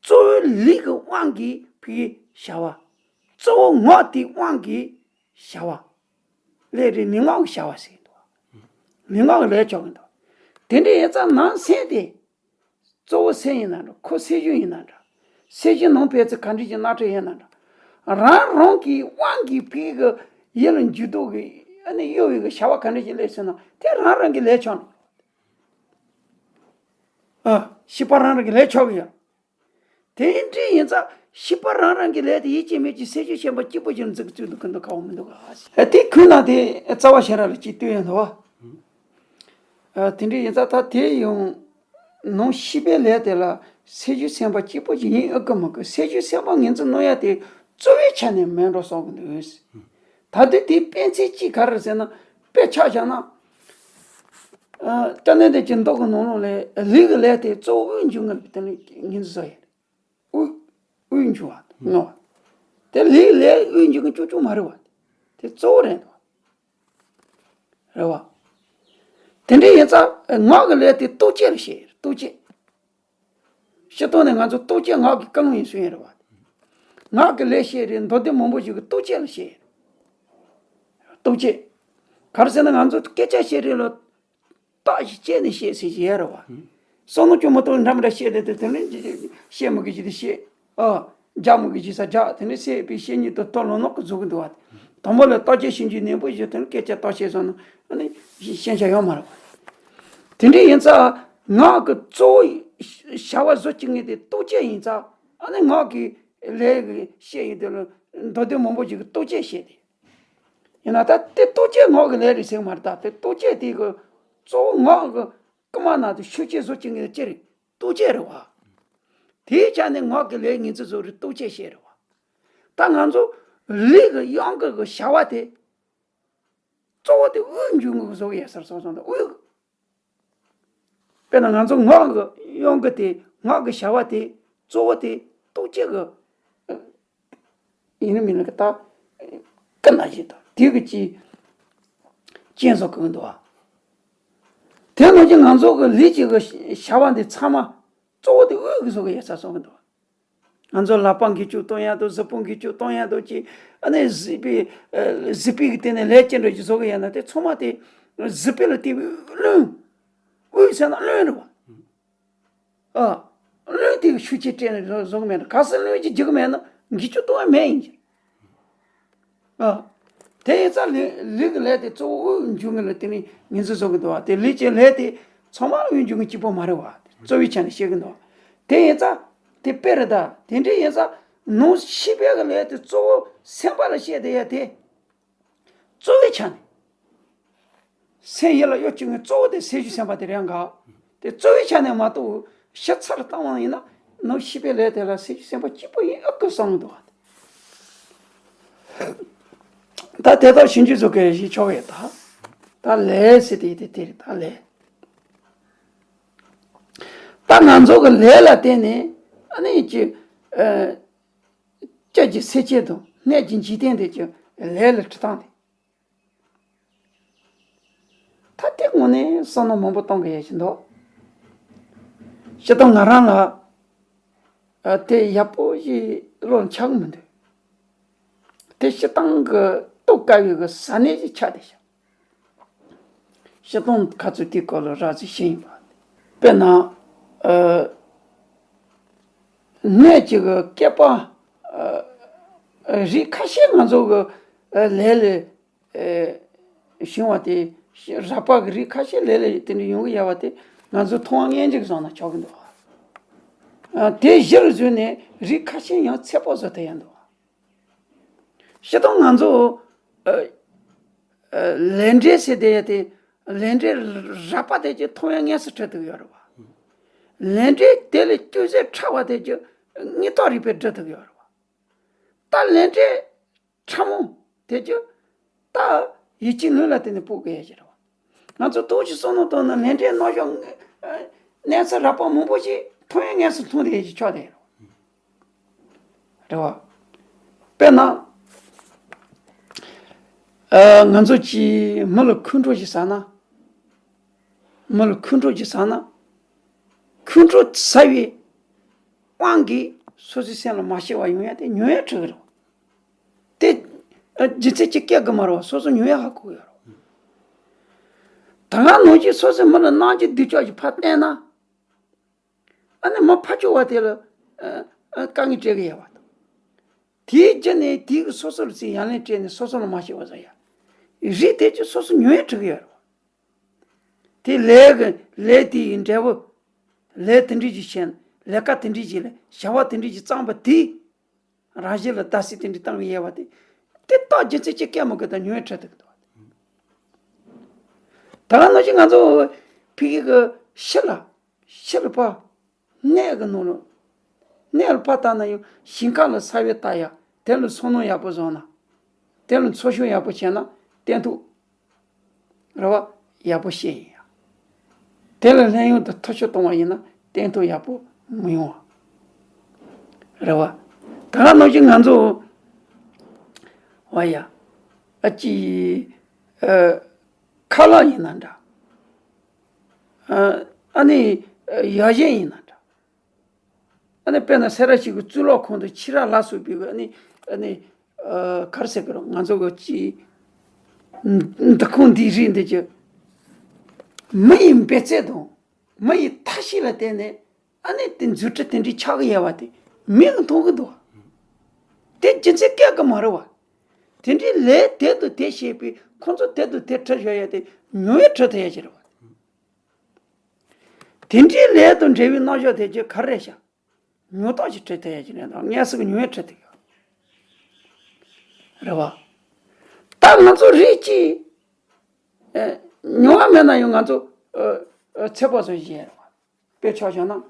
གཙོ་བོའི་ལུས་ཀྱི་དབང་གིས་ཕ་གིའི་བྱ་བ། གཙོ་བོ་ངག་དེའི་དབང་གིས་བྱ་བ། ལས་རེད། ལུས་ངག་གི་བྱ་བ་ཟེར་གྱི་འདུག་ལུས་ངག་གི་ལས་ཆགས་ཀྱི་འདུག་དེ་འདྲ་ཡིན་ཙང་ནང་སེམས་དེ། གཙོ་བོ་སེམས་ཡིན་ན་འདྲ། ཁོ་སེམས་རྒྱུད་ཡིན་ན་འདྲ། སེམས་རྒྱུད་ནང་ཕན་ཚུན་ག་འདྲ་ཅིག་སྣ་ཁྲིད་ཡིན་ན་འདྲ། རང་རང་གི་དབང་གིས་ཕ་གི་ཡིད་ལ་འཇུག་ལྡོག་གི། ཨ་ནི་གཡོ་བའི་གི་བྱ་བ་ག་འདྲ་ཅིག་སླེབས་སོང་ན་དེ་རང་རང་གི་ལས་ཆགས་ནས། ཨ། ཤེས་པ་རང་རང་གི་ལས་ཆགས་ཀྱི་ཡོད། དེ་འདྲ་ཡིན་ཙང་ཤེས་པ་རང་རང་གི་ལས་དེ་ཡིད་ཆེས་མེད་ཀྱི་སེམས་རྒྱུད་ཆེན་པོ་གཅིག་པུ་ཅིག་འཛིན་གྱི་བཙུགས་འདུག་གི་འདུག་ག་འོ་མི་འདུག་ག་ཨ། དེ་ཁུལ་ན་དེ་རྩ་བ་ཤེས་རབ་ལ་གཅིག་བསྟོད་ཡོད་འདུག་བ། ཨ། དེ་འདྲ་ཡིན་ཙང་ད་དེ་ཡང་ནང་ཤེས་པའི་ལས་དེ་ལ་སེམས་རྒྱུད་སེམས་དཔའ་གཅིག་པུ་ཅིག་ཡིན་ཨེ་གི་མི་གི། སེམས་རྒྱུད་སེམས་དཔའ་ངོས་འཛིན་གནང་ཡ་དེ་གཙོ་བོའི་ཆ་ནས་མེད་འགྲོ་བསམ་གི་འདུག་ད་དུང་དེའི་དཔེ་མཚོན་གཅིག་ག་རེ་ཟེར་ན། དཔེ་ཆ་བཞག་ན། ཨ། སྐྱབས་གནས་བདེ་ཆེན་མདོ་གི་ནང་ལོགས་ལ་ལུས་ཀྱི་ལས་དེ་གཙོ་བོ་དབུགས་འབྱིན་ངེས་པའི་སྟེང་ལ་ངོས་འཛིན་བཟོ་ཡ་རེད། དབུགས། དབུགས་འབྱུང་བ་ལྔ་བ། དེ་ལུས་ཀྱི་ལས་དབུགས་འབྱིན་མཁན་ཅུང་ཅུང་མ་རེད་བ། དེ་གཙོ་བོ་རེད་འདུག་རེད་བ། དེ་འདྲ་ཡིན་ཙང་ངག་གི་ལས་དེ་ལྟོ་ཆས་ལ་བཤད་ཡ་རེད། ལྟོ་ཆས། སྤྱིར་བཏང་ནས་ང་ཚོ་ལྟོ་ཆས་ངག་གི་ཀུན་སློང་ཡིན་ཟེར་ཡ་རེད་བ། ངག་གི་ལས་བཤད་རེད། མདོ་སྡེ་མང་པོ་ཞིག་གི་ལྟོ་ཆས་ལ་བཤད་ཡ་རེད། ལྟོ་ཆས། ག་རེ་ཟེར་ན་ང་ཚོ་སྐད་ཆ་བཤད་རེད་ལ། རྟགས་ཤིག་བཅད་ནས་བཤད་ཟེར་གྱི་ཡོད་རེད་བ། བསམ་བློ་ཅུང་མ་གཏོང་འདྲ་མི་འདྲ་བཤད་བསྡད་དུས་དེ་ནས་བཤད་མི་དགོས་ཀྱི་དེ་བཤད། ཨ། རྒྱག་མི་དགོས་ཀྱི་ས་རྒྱག་དེ་ནས་བཤད་པའི་བཤད་ཉིད་དུ་ལྟོ་ལོ་ནོག་གི་བཟོ་གི་འདུག་བ། དང་པོ་ལ་རྟགས་ཆད་ཞིབ་འཇུག་ནན་པོ་བྱས་དེ་ནས་སྐད་ཆ་རྟགས་ཆད་བཟོ་ན་ཨ་ནི་ཤེས་བྱ་ཡོད་མ་རེད་བ། དེ་འདྲ་ཡིན་ཙང་ངག་གི་གཙོ་བོ་བྱ་བ་བཟོ་བཅུག་མཁན་དེ་ལྟོ་ཆས་ཡིན་ཙང་ཨ་ནི་ངག་གི་ལས་ཀྱི་བཤད་ཡིན་དེ་ལ་མདོ་སྡེ་མང་པོ་ཞིག་གིས་ལྟོ་ཆས་བཤད་དེ། ཡིན་ན་ད་དེ་ལྟོ་ཆས་ངག་གི་ལས་རེད་ཟེར་གི་མ་རེད། ད་དེ་ལྟོ་ཆས་དེ་གི་གཙོ་བོ་ངག་གི་རྐུན་མ་ནང་དུ་ཤུགས་ཆེ་བཟོ་བཅུག་མཁན་ཅི་རེད། ལྟོ་ཆས་རེད་བ། དེའི་ཆ་ནས་ངག་གི་ལས་ངོས་འཛིན་བཟོ་རེད། ལྟོ་ཆས་བཤད་རེད་བ། ད་ང་ཚོ་ལུས་ཀྱི་དབྱངས་ཀྱི་གི་བྱ་བ་དེ་གཙོ་བོ་དེ་དབུགས་འབྱུང་གི་བཟོ་གི་ཡོད་ས་རེད། སོང་སོང་དུ་དབུགས། དཔེར་ན་ང་ཚོ་ངག་གི་དབྱངས་ཀྱི་དེ་ངག་གི་བྱ་བ་དེ་གཙོ་བོ་དེ་ལྟོ་ཆས་ཀྱི། ཡིན་ནི་མིན་ནི་གི་ད་ཀུན་ན་ཞིག་དང་དེ་གི་ཅི་རྐྱེན་བཟོ་གི་འདུག་བ། དེ་ནང་བཞིན་ང་ཚོ་གི་ལུས་ཀྱི་གི་བྱ་བ་འདི་ཚང་མ་གཙོ་བོ་དེ་དབུགས་ཀྱིས་བཟོ་གི་ཡོད་ས་བཟོ་གི་འདུག་བ། ང་ཚོ་ལག་པ་འགུལ་སྐྱོད་གཏོང་ཡ་དང་གཟུགས་པོ་འགུལ་སྐྱོད་གཏོང་ཡ་དང་ཅི། ཨ་ནི་གཟིགས་པའི་ཨ་གཟིགས་པའི་གི་སྟེང་ནས་ལས་ཅི་འདྲ་ཞིག་བཟོ་གི་ཡོད་ན་དེ་ཚང་མ་དེ་གཟིགས་པ་ལ་བལྟས་པའི་རླུང་། དབུགས་ཟེར་ན་རླུང་རེད་བ། ཨ། རླུང་དེ་གི་ཤུགས་ཆེ་སྤྲད་ནས་བཟོ་བཟོ་གི་མེད་ན། གལ་སྲིད་རླུང་གིས་རྒྱུག་གི་མེད་ན་ འགུལ་སྐྱོད་གཏོང་ཡ་མེད་ཡིན་གྱི། ཨ། དེ་ཡིན་ཙང་ལུས་ལུས་ཀྱི་ལས་དེ་གཙོ་བོ་དབུགས་འབྱུང་གི་ལ་དེ་ནི་ངོས་འཛིན་བཟོ་གི་འདུག་བ། དེ་ལུས་ཀྱི་ལས་དེ་ཚང་མ་དབུགས་འབྱུང་གི་གཅིག་པོ་མ་རེད་བ། གཙོ་བོའི་ཆ་ནས་བཤད་གི་འདུག་བ། དེ་ཡིན་ཙང་དེ་དཔེ་རེད་ད། དེ་འདྲ་ཡིན་ཙང་ནང་ཤེས་པའི་གི་ལས་དེ་གཙོ་བོ་སེམས་པ་ལ་བཤད་བསྡད་ཡ་དེ། གཙོ་བོའི་ཆ་ནས། སེམས་ཡིད་ལ་གཡོ་བཅུག་མཁན་གཙོ་བོ་དེ་སེམས་ཤུགས་སེམས་དཔའ་དེ་རེད་འགའ། དེ་གཙོ་བོའི་ཆ་ནས་མ་གཏོགས་ཕྱི་ཚར་བཏང་བ་ཡིན་ན་ནང་ཤེས་པའི་ལས་དེ་ལ་སེམས་ཤུགས་སེམས་དཔའ་གཅིག་པོ་ཡིན་ཨ་ཁུ་བསམ་གི་འདུག་བ། ད་དེ་དག་ཞིབ་འཇུག་བཟོ་མཁན་ཞིག་ཆོག་གི་ད། ད་ལས་ཟེར་དེ་དེ་དེ་རེད་ད་ལས། ད་ང་ཚོ་གི་ལས་ལ་བརྟེན་ནས་ཨ་ནི་ཀྱི་ཨ། ལྕེ་གི་སེམས་བསྐྱེད་དང་སྣ་གི་འཇིག་རྟེན་དེ་ཀྱི་ལས་ལ་ཁྲིད་སྟངས་དེ། ད་དེ་དངོས་གནས་བསམ་བློ་མང་པོ་གཏོང་དགོས་ཡ་ཞིག་འདུག་སྤྱིར་བཏང་ང་རང་ལ་ཨ། དེ་ཡག་པོ་ཞིག་བློར་འཆར་གི་མི་འདུག་དེ་སྤྱིར་བཏང་གི་རྟོགས་དཀའ་བའི་གི་ས་གནས་ཞིག་ཆགས་བསྡད་ཤག་སྤྱིར་བཏང་ཁ་ཚུལ་དེའི་སྐོར་ལ་རགས་ཙམ་ཤེས་ཡིན་པ། དཔེར་ན་ཨ། སྣ་གཅིག་གི་སྐེད་པ་ཨ། རིགས་ཁ་ཤས་ང་ཚོ་གི་ཨ། ལས་ལས། ཨེ། བྱུང་བ་དེ་རགས་པ་གི་རིགས་ཁ་ཤས་ལས་ལས་དེ་འདྲ་ཡོང་གི་ཡོད་པ་དེ་ང་ཚོས་མཐོང་བ་སྙན་འཇེབས་བཟོ་ན་ཆོག་གི་འདུག་ཨ། དེ་གཞིར་བཟུང་ནས་རིགས་ཁ་ཤས་ཡང་ཚད་དཔག་བཟོ་ཐུབ་ཡ་འདུག་སྤྱིར་བཏང་ང་ཚོ་ཨ། ཨ། ལས་འབྲས་ཟེར་བསྡད་ཡ་དེ་ལས་འབྲས་རགས་པ་དེ་ཅིག་མཐོང་ཡ་དངོས་སུ་འཕྲད་ཐུབ་ཡོད་རེད་བ། ལས་འབྲས་དེ་ལས་ཅུང་ཟད་ཕྲ་བ་དེ་ཅིག་དངོས་ཐོག་རིག་པས་འགྲུབ་ཐུབ་ཡོད་རེད་བ། ད་ལས་འབྲས་ཕྲ་མོ་དེ་ཅིག་ད་ཡིད་ཀྱི་ལུས་ལ་བརྟེན་ནས་དཔོག་དགོས་ཡ་ཞིག་རེད་བ། ང་ཚོ་ཏོག་ཙམ་བསམ་བློ་བཏང་ན་ལས་འབྲས་རྣམ་གཞག་གནས་ཚུལ་རགས་པ་མང་པོ་ཞིག་མཐོང་ཡ་དངོས་སུ་མཐོང་བསྡད་ཡ་ཞིག་ཆགས་བསྡད་ཡོད་རེད་བ། དཔེར་ན་ཨ། ང་ཚོ་གིས་མི་ལ་ཁོང་ཁྲོ་ཞིག་ཟ་ན། མི་ལ་ཁོང་ཁྲོ་ཞིག་ཟ་ན། ཁོང་ཁྲོ་ཟ་བའི་དབང་གིས་སོ་སོའི་སེམས་ལ་མ་སྐྱིད་པ་ཡོང་ཡ་དེ་མྱོང་ཡ་འཕྲད་ཀྱི་རེད། དེ་རྒྱུ་མཚན་གཅིག་སྐད་གི་མ་རེད་བ། སོ་སོ་མྱོང་ཡ་ཧ་གོ་གི་ཡོད་རེད། ད་ག་ནང་བཞིན་སོ་སོའི་མི་ལ་གནང་རྒྱུ་སྡུག་ཅག་ཞིག་ཕར་བསྟན་ན། ཨ་ནི་མི་ཕར་ཕྱོགས་པ་དེ་ལ་ཨ། ཨ། དཀའ་ངལ་སྤྲད་གི་ཡོད་པ་དང་། དེའི་རྒྱུ་ནས་དེའི་སོ་སོ་ལ་ཚིག་ཡང་ལན་སྤྲད་ནས་སོ་སོ་ལ་མ་སྐྱིད་པ་བཟོ་ཡ། རིགས་དེ་ཚོ་སོ་སོ་མྱོང་ཡ་འཕྲད་གི་ཡོད་རེད་བ། དེ་ལས་གི་ལས་དེ་ཡི་འབྲས་བུ། ལས་དེ་འདྲ་ཞིག་བྱས་ན་ལས་ཀ་དེ་འདྲ་ཞིག་ལས་བྱ་བ་དེ་འདྲ་ཞིག་བརྩམས་པ་དེས་རང་བཞིན་ལ་བརྡབ་གསིག་དེ་འདྲ་བཏང་བའི་དབྱེ་བ་དེ། དེ་རྟགས་རྒྱུ་མཚན་གཅིག་སྐད་མ་གི་དང་ཉུང་བའི་ཁྲོད་དུ་འདུག་པ། ད་ག་ནང་བཞིན་ང་ཚོ་ཕ་གི་གི་ཕྱི་ལ་ཕྱི་ལ་ཕར། གནས་ཀྱི་ནང་ལ། གནས་ལ་ཕར་བལྟས་ན་ཡང་ཞིང་ཁ་ལ་ས་བོན་བཏབ་ཡ། དེ་ལ་སོ་ནམ་ཡག་པོ་བཟོ་ན། དེ་ལ་འཚོ་སྐྱོང་ཡག་པོ་བྱས་ན་བརྟན་ཐོག་རེ་བ་ཡག་པོ་བཤད་ཡིན་ཡ། དེ་ལ་ལྷན་ཡོད་དུ་མཐུ་ཆུ་གཏོང་བ་ཡིན་ན་བརྟན་ཐོག་ཡག་པོ་མི་ཡོང་བ་རེད་བ། ད་ག་ནང་བཞིན་ང་ཚོ་བ་ཡ། ཨ་ཅི། ཨ། ཁ་ལག་ཡིན་ན་འདྲ། ཨ། ཨ་ནི་ཡ་གཞན་ཡིན་ན་འདྲ། ཨ་ནི་དཔེར་ན་སེ་ར་བྱེས་ཀྱི་གཙུག་ལག་ཁང་དུ་ཕྱི་ར་ལ་སོགས་པའི་ཨ་ནི་ཨ་ནི་ཨ། ག་རེ་ཟེར་དགོས་རེད། ང་ཚོ་གི་ཅི། འདུ་ཁང་འདིའི་རིགས་འདི་ཅི། མི་ཡི་འབད་རྩོལ་དང་མི་ཡི་ཐབས་ཤེས་ལ་བརྟེན་ནས་ཨ་ནི་དེ་མཛུབ་ཁྲིད་དེ་འདྲའི་ཆགས་ཀྱི་ཡོད་པ་དེ་མིག་གིས་མཐོང་གི་འདུག་དེ་རྒྱུ་མཚན་སྐད་ཀྱིས་མ་རེད་བ། དེ་འདྲའི་ལས་དེ་དང་དེ་བྱས་པས་ཁོང་ཚོ་དེ་དང་དེ་ཁྲིད་བཞག་ཡ་དེ་ཉུང་བས་ཁྲིད་ཐུབ་ཡ་ཅིག་རེད་བ། དེ་འདྲའི་ལས་དང་འབྲེལ་བའི་རྣམ་གཞག་དེ་ཅིག་ག་རེ་རེད་ཤག་ཉོ་སྟངས་ཤིག་ཁྲིད་ཐུབ་ཡ་ཅིག་རེད་དང་དངོས་སུ་ཉོ་ཡ་ཁྲིད་ཐུབ་ཡ། རེད་བ། ད་ང་ཚོ་རིགས་གཅིག་ཨེ། ཉོ་བ་མེད་ན་ཡང་ང་ཚོ་ཨེ། ཨེ། ཚེ་པོ་བཟོ་བཞིན་རེད་བ། དཔེ་ཆ་བཞག་ན།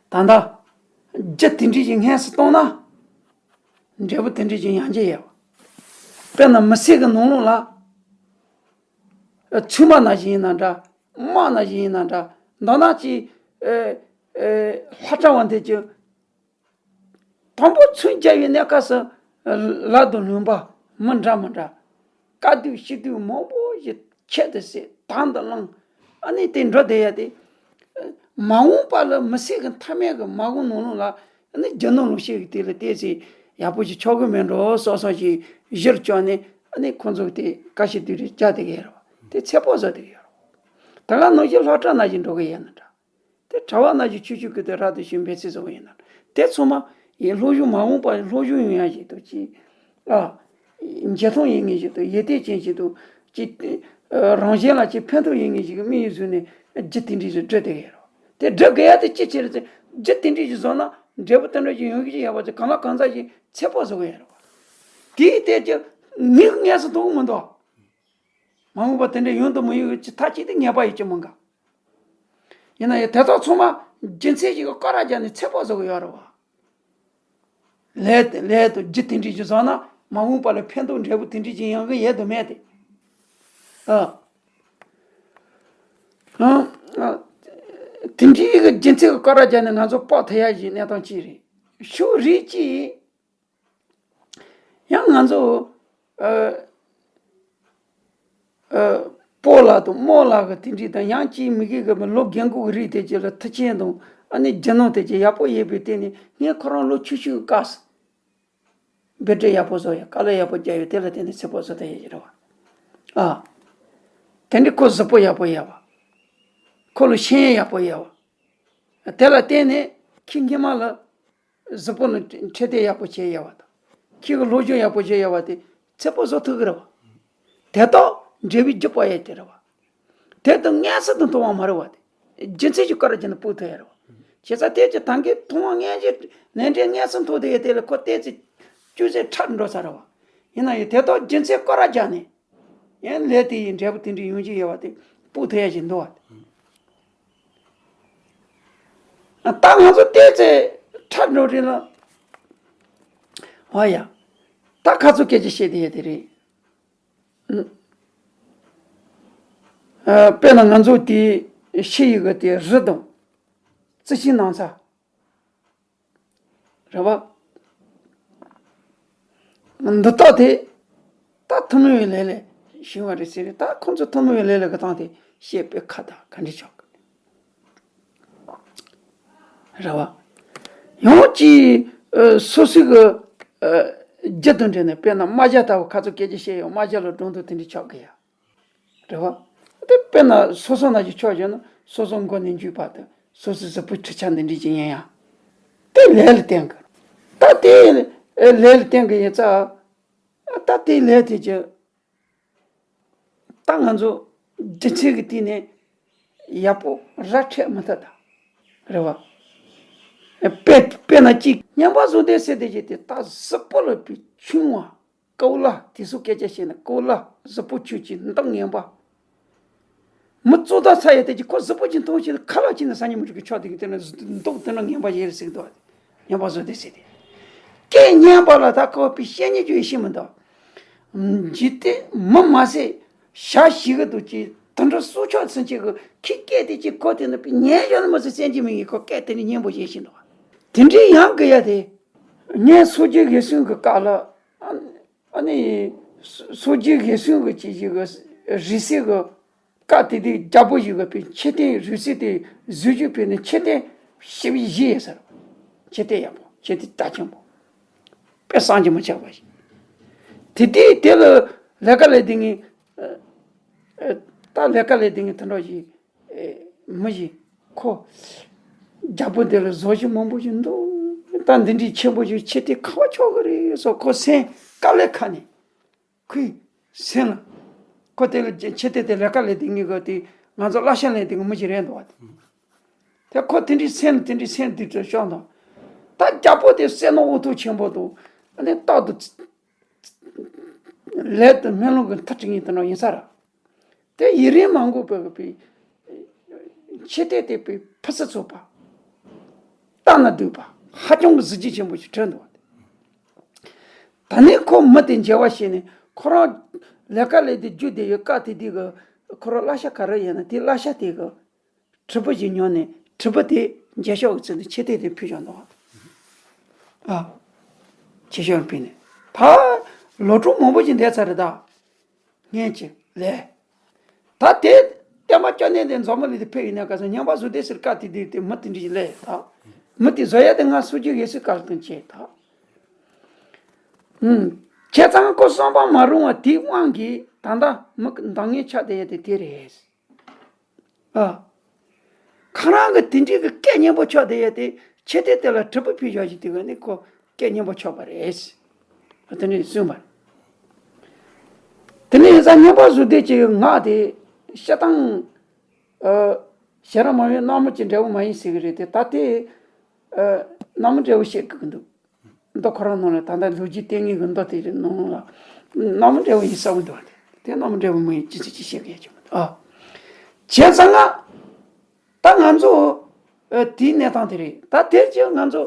ད་ལྟ་རྒྱུ་དེ་འདྲ་ཞིག་དངོས་སུ་བཏང་ན། འབྲས་བུ་དེ་འདྲ་ཞིག་ཡང་རྒྱུ་ཡོད་བ། དཔེར་ན་མི་ཚེ་གི་ནང་ལོགས་ལ། ཚོད་མ་ནང་བཞིན་ཡིན་ན་འདྲ། དམག་ནང་བཞིན་ཡིན་ན་འདྲ། མདོར་ན་ཅིག་ཨེ། ཨེ། ལྷ་བྲག་པ་འདི་ཅིག་དང་པོ་ཚོད་རྒྱག་པའི་གནས་སྐབས་སུ་ལ་དང་ལུང་པ་མི་འདྲ་མི་འདྲ། དཀའ་སྡུག་ཞི་སྡུག་མང་པོ་ཞིག་ཁྱད་དུ་བསད་དང་དུ་བླངས། ཨ་ནི་དེ་འགྲོ་བསྡད་ཡ་དེ། མ་འོངས་པ་ལ་མི་ཚེ་གི་མཐའ་མའི་གི་མ་འོངས་ནང་ལོགས་ལ་ཨ་ནི་རྒྱུ་ནོར་ལོངས་སྤྱོད་ཀྱི་དེ་ལ་བལྟས་ཚེ་ཡག་པོ་ཞིག་ཆགས་ཀྱི་མེད་འགྲོ་བསམ་བསམ་ཞིག་གཞིར་བཅོལ་ནས་ཨ་ནི་ཁོང་ཚོ་དེ་དཀའ་སྤྱད་སྡུག་རུས་རྒྱག་བསྡད་ཀྱི་ཡོད་རེད་བ། དེ་ཚེ་ཕོགས་བཟོ་བསྡད་ཀྱི་ཡོད་རེད་བ། ད་ག་ནང་བཞིན་སློབ་གྲྭ་ནང་བཞིན་འགྲོ་གི་ཡོད་ན་འདྲ། དེ་གྲྭ་པ་ནང་བཞིན་ཆོས་ཞུ་གི་དེ་རབ་ཏུ་བྱུང་འབད་བརྩོན་བཟོ་གི་ཡོད་ན་འདྲ། དེ་ཚང་མ་ ཡིན། སློབ་སྦྱོང་མ་འོངས་པར་སློབ་སྦྱོང་ཡོང་ཡ་ཞིག་ཏུ་ཅིག་ཨ། འཇོན་ཐང་ཡོད་མཁན་ཞིག་ཏུ་ཡིད་གཏད་ཅན་ཞིག་ཏུ་ཅིག་ཨ། རང་གཞན་ལ་ཅིག་ཕན་ཐོགས་ཡོད་མཁན་ཞིག་གི་དམིགས་ཡུལ་བཟུང་ནས་རྒྱུ་དེ་འདྲ་ཞིག་སྒྲུབ་བསྡད་ཡོད་རེད་བ། དེ་སྒྲུབ་དགོས་ཡ་དེ་ཅི་ཕྱིར་ཟེར། རྒྱུ་དེ་འདྲ་ཞིག་བཟོ་ན་འབྲས་བུ་དེ་འདྲ་ཞིག་ཡོང་གི་ཡོད་པ་ཅིག་གང་ལ་གང་འཚམ་ཞིག་ཚོད་དཔག་བཟོ་གི་ཡོད་རེད་བ། དེའི་ཐད་ཀྱི་ངས་ངེས་སུ་མཐོང་གི་མི་འདུག་མ་འོངས་པ་དེ་འདྲ་ཡོང་དུ་མི་ཡོང་གི་ཅི་ཐག་གཅིག་ཏུ་ངེས་པ་ཡོད་ཀྱི་མི་འགའ། ཡིན་ན་ཡང་དེ་དག་ཚང་མ་རྒྱུ་མཚན་ཞིག་གི་སྐོར་ར་རྒྱག་ནས་ཚོད་དཔག་བཟོ་གི་ཡོད་རེད་བ། ལས་དེ་ལས་དང་རྒྱུ་དེ་འདྲ་ཞིག་བཟོ་ན་མ་འོངས་པ་ལ་ཕན་ཐོགས་འབྲས་བུ་དེ་འདྲ་ཞིག་ཡོང་གི་ཡོད་དམ་མེད་དེ། ཨ། ཨ། ཨ། དེ་འདྲའི་གི་རྒྱུ་མཚན་གི་སྐོར་ར་རྒྱག་ནས་ང་ཚོ་དཔོག་ཐུབ་ཡ་ཞིག་གནས་སྟངས་ཅིག་རེད། ཕྱོགས་རིས་ཀྱིས་ཡང་ང་ཚོ་ཨ། ཨ། སྤོ་ལགས་དང་རྨོ་ལགས་ཀྱི་དེ་འདྲའི་དང་ཡང་ཅིག་མི་གི་གི་ལོ་རྒན་གོག་གི་རིགས་དེ་ཅིག་ལ་མཐུ་ཆེན་དང་ཨ་ནི་རྒྱུ་ནོར་དེ་ཅིག་ཡག་པོ་ཡོད་པའི་སྟེང་ནས་ངས་ཁོ་རང་ལོ་ཆུང་ཆུང་གི་སྐབས་སུ་འབོད་སྒྲ་ཡག་པོ་བཟོ་ཡ། དཀའ་ལས་ཡག་པོ་རྒྱག་ཡོད། དེ་ལ་བརྟེན་ནས་ཚོད་དཔག་བཟོ་ཐུབ་ཡ་ཡོད་རེད་བ། ཨ། དེ་འདྲའི་ཁོ་གཟུགས་པོ་ཡག་པོ་ཡོད་བ། ཁོ་ལ་ཤེས་ཡོན་ཡག་པོ་ཡོད་བ། དེ་ལ་བརྟེན་ནས་ཁྱི་སྔོན་མ་ལ་གཟུགས་པོ་ནི་འཕྲོད་བསྟེན་ཡག་པོ་བྱས་ཡོད་བ་དང་། ཁྱི་གི་སློབ་སྦྱོང་ཡག་པོ་བྱས་ཡོད་བ་དེ་ཚོད་དཔག་བཟོ་ཐུབ་ཀྱི་རེད་བ། དེ་དག་འབྲས་བུའི་རྒྱུ་སྤོ་ཡས་དེ་རེད་བ། དེ་དང་མངོན་སུམ་དུ་མཐོང་བ་མ་རེད་བ། དེ་རྒྱུ་མཚན་གྱི་སྐོར་ར་བྱས་ནས་དཔོག་ཐུབ་ཡ་རེད་བ། བྱས་ཙང་དེ་ཅི་ད་གིན་མཐོང་བ་མངོན་གྱུར་ལས་འབྲས་མངོན་སུམ་མཐོང་དེ་ཡས་དེ་ལ་ཁོ་བལྟས་ཚེ་ཅུང་ཟད་ཕྲ་འགྲོ་ས་རེད་བ། ཡིན་ན་ཡང་དེ་དག་རྒྱུ་མཚན་སྐོར་ར་རྒྱག་ནས། ཡང་ལས་དེ་ཡི་འབྲས་བུ་དེ་འདྲ་ཡོང་གི་ཡོད་པ་དེ་དཔོག་ཐུབ་ཡ་ཞིག་འདུག་བ། ད་ང་ཚོ་བལྟས་ཚེ་ཕྲ་འགྲོ་རེད་ལ། འོ་ཡ། ད་ཁ་ཚོ་སྐད་ཆ་བཤད་དེ་ཡ་དེ་རེད། ཨ། དཔེར་ན་ང་ཚོ་དེ་ཤི་ཡི་གི་དེ་རི་དང་རྩི་ཤིང་ནང་ཚ། རེད་བ། འདི་དག་དེ་ད་ཐུན་མོང་བའི་ལས་ལས་བྱུང་བ་རེད་ཟེར། ད་ཁོང་ཚོ་ཐུན་མོང་བའི་ལས་ལས་ཀྱི་སྟངས་དེ་བཤད་པའི་ཁ་ད་ག་འདྲ་ཆགས་ཀྱི་རེད་བ། ཡང་ཅིག་ཨ། སོ་སོའི་གི་ཨ། རྒྱུ་དང་འབྲེལ་ནས་དཔེར་ན་རྨ་བྱ་ལྟ་བུ་ཁ་ཚོ་སྐད་ཆ་བཤད་ཡོང་རྨ་བྱ་ལ་སྒྲུང་དང་དེ་འདྲ་ཆགས་ཀྱི་ཡ། རེད་བ། དེ་དཔེར་ན་སོ་སོ་ན་གྱི་ཕྱོགས་བཞག་ན་སོ་སོ་མགོ་ནས་མཇུག་བར་དུ་སོ་སོའི་གཟུགས་པོའི་འཕྲུལ་ཆས་འདི་འདྲ་ཅིག་ཡིན་ཡང་། དེ་ལས་ལ་བརྟེན་གི། ད་དེ་ལས་ལ་བརྟེན་གི་ཡིན་ཙང་། ད་དེ་ལས་དེ་ཀྱི་ད་ང་ཚོ་རྒྱུ་མཚན་གི་སྟེང་ནས་ཡག་པོ་ར་འཕྲོད་མི་ཐུབ་ད། རེད་བ། དཔེ་དཔེར་ན་གཅིག་སྙན་པ་བཟོ་ལྡན་ཟེར་དེ་ཀྱི་དེ་ད་གཟུགས་པོ་ལ་བའི་ཆུང་བ། ཀོ་ལ་དེ་ཚོ་སྐད་ཆ་བཤད་ན་ཀོ་ལ་གཟུགས་པོ་ཆུང་ཆུང་མདོག་ངན་པ། མི་གཙོ་བདག་ཚ་ཡི་དེ་ཀྱི་ཁོ་གཟུགས་པོ་ཅིག་མཐོང་ཞིག་ཁ་ལག་ཅིག་ནི་སང་ཉིན་མི་རིགས་ཀྱི་ཕྱོགས་དེ་གི་དེ་ནི་མདོག་དེ་ནི་ངན་པ་ཡིན་ཟེར་གི་འདུག་སྙན་པ་བཟོ་ལྡན་ཟེར་དེ། སྐད་སྙན་པ་ལ་ད་ཁོ་པའི་བཤད་ཉན་རྒྱུ་ཡེ་ཤེས་མི་འདུག་འཇིག་རྟེན་མི་མ་ཟད་ཞག་ཞིག་གི་དུས་ཀྱི་དུད་འགྲོ་སྲོག་ཆགས་ཚུན་ཆད་གི་ཁྱི་སྐད་དེ་ཅིག་གོ་དེ་ནི་པའི་ཉན་ཞོར་ལ་མི་ཚེ་སེམས་ཀྱི་མི་ངན་ཁོ་སྐད་དེ་ནི་སྙན་པོ་ཡེ་ཤེས་འདུག་དེ་འདྲའི་ཡང་གི་ཡ་དེ། ངས་སོ་རྒྱུ་ཡེ་ཤེས་གི་བཀའ་ལ། ཨ་ནི། སོ་རྒྱུ་ཡེ་ཤེས་གི་ཅི་ཞིག་གི་རིག་གསལ་གི་བཀའ་དེ་དེ་རྒྱལ་པོ་ཞིག་གི་པའི་མཆོད་རྟེན་རིག་གསལ་དེ་བཟོ་རྒྱུ་པའི་ནི་མཆོད་རྟེན་ཞིབ་བཞི་ཡས་ཟེར། མཆོད་རྟེན་ཡག་པོ་མཆོད་རྟེན་རྩ་ཆེན་པོ། དཔེ་བསམ་གྱིས་མི་ཁྱབ་པ་ཞིག་དེ་དེ་དེ་ལ་ལས་ཀ་ལས་དེ་ངས། ད་ལས་ཀ་ལས་དེ་ངས་དེ་འདྲ་ཞིག་མི་ཞིག་ཁོ། རྒྱལ་པོ་འདི་ལ་བཟོ་ཞིག་མང་པོ་ཞིག་འདུག་ད་འདི་འདྲའི་ཆེན་པོ་ཞིག་མཆོད་རྟེན་ཁ་བ་ཆོག་གི་རེད་སོ་ཁོ་སེམས་དཀའ་ལས་ཁ་ནས། ཁོའི་སེམས་ལ། ཁོ་དེ་ལ་ཆེ་དེ་དེ་ལས་ཀ་ལས་དེ་ངེས་གི་དེ་ང་ཚོ་བསླབ་བྱ་ལས་དེ་གི་མི་ཞིག་རེད་འདུག་བ་དེ། དེ་ཁོ་དེ་འདྲའི་སེམས་དེ་འདྲའི་སེམས་དེ་ཚོ་ཤོག་འདུག་ད་རྒྱལ་པོ་དེ་སེམས་ནང་དབང་ཐོག་ཆེན་པོ་འདུག་ཨ་ནི་རྟག་ཏུ། ལས་དང་སྨོན་ལམ་གྱི་མཐར་ཁྲིད་ངེས་དེ་ནང་ཡིན་ས་ར། དེ་ཡི་རིང་མ་འགོར་བའི་པའི་ཆེ་དེ་དེ་པའི་ཕུ་སི་ཚོགས་པ། ལྟ་ན་སྡུག་པ་ཧ་ཅང་གི་གཟི་བརྗིད་ཆེན་པོ་ཞིག་གྲོལ་འདུག་བ། ད་ནི་ཁོ་མི་དེ་མཇལ་བ་བྱས་ནས་ཁོ་རང་ལས་ཀ་ལས་དེ་རྒྱུ་དེ་ཡོད་ཀ་དེ་དེ་གི་ཁོ་རང་བསླབ་བྱ་ག་རེ་ཡིན་ན་དེ་བསླབ་བྱ་དེ་གི་དྲིལ་བུ་ཞིག་ཉོས་ནས་དྲིལ་བུ་དེ་མཇལ་ཤོག་གི་ཚུལ་དུ་ཆེ་དེ་དེ་ཕུལ་བཞག་འདུག་བ། ཨ། ཆེ་ཤོག་ཕུལ་ནས་ད་ལོ་དྲུག་མང་པོ་ཞིག་འདས་ཚར་རེད་ད། ངས་ཅི་ལས། ད་དེ་བསྟན་པ་སྐྱོང་ནས་དེ་འཛམ་བུ་གླིང་དེ་ཕེབས་ཡིན་ན་ག་ས་སྙན་པ་བཟོ་དེ་ཟེར་བཀའ་དེ་དེ་དེ་མི་དེ་འདྲ་ཞིག་ལས་ད། མི་དེ་བཟོ་ཡ་དེ་ང་སོ་རྒྱུ་ཡེ་ཤེས་སྐལ་དང་བཅས་ད། ཨུམ། བྱས་ཙང་ཁོ་བསམ་པ་མ་རུང་བ་དེའི་དབང་གིས་ད་ལྟ་མི་འདང་ངེས་ཆགས་བསྡད་ཡ་དེ་དེ་རེད། ཨ། ཁོ་རང་གི་དེ་འདྲའི་གི་སྐད་སྙན་པོ་ཆགས་བསྡད་ཡ་དེ་ ཆེ་དེ་དེ་ལ་དྲིལ་བུ་ཕུལ་བཞག་ཞིག་དེ་ག་ནི་ཁོ་སྐད་སྙན་པོ་ཆགས་པ་རེད། དེ་ནས་གསུངས་པ་རེད། དེ་ནས་ཡིན་ཙང་སྙན་པ་བཟོ་ལྡན་གྱི་ངག་དེ་བཤད་སྟངས། ཨ། ཞེ་དྲག་མ་ཡིན་སྣང་མུན་གྱི་འབྲས་བུ་མ་ཡིན་ཟེར་གི་རེད་དེ། ད་དེ་ཨ། སྣང་མུན་འབྲས་བུ་བཤད་གི་འདུག་མདོ་ཁོ་རང་ནང་ལ་ད་ལྟ་ལོ་རྒྱུས་ལྟས་ངན་གི་མདོ་དེ་རེད་ནང་ལ་སྣང་མུན་འབྲས་བུ་ཡིན་ས་བོ་འདུག་བ། དེ་སྣང་མུན་འབྲས་བུ་མ་ཡིན་ཅི་ཚིག་ཅི་བཤད་གི་ཡ་ཅི་མ་འདུག་ཨ། བྱས་ཙང་ང་ད་ང་ཚོ་ཨ། དེའི་གནས་སྟངས་དེ་རེད། ད་དེ་ཅི་ང་ཚོ་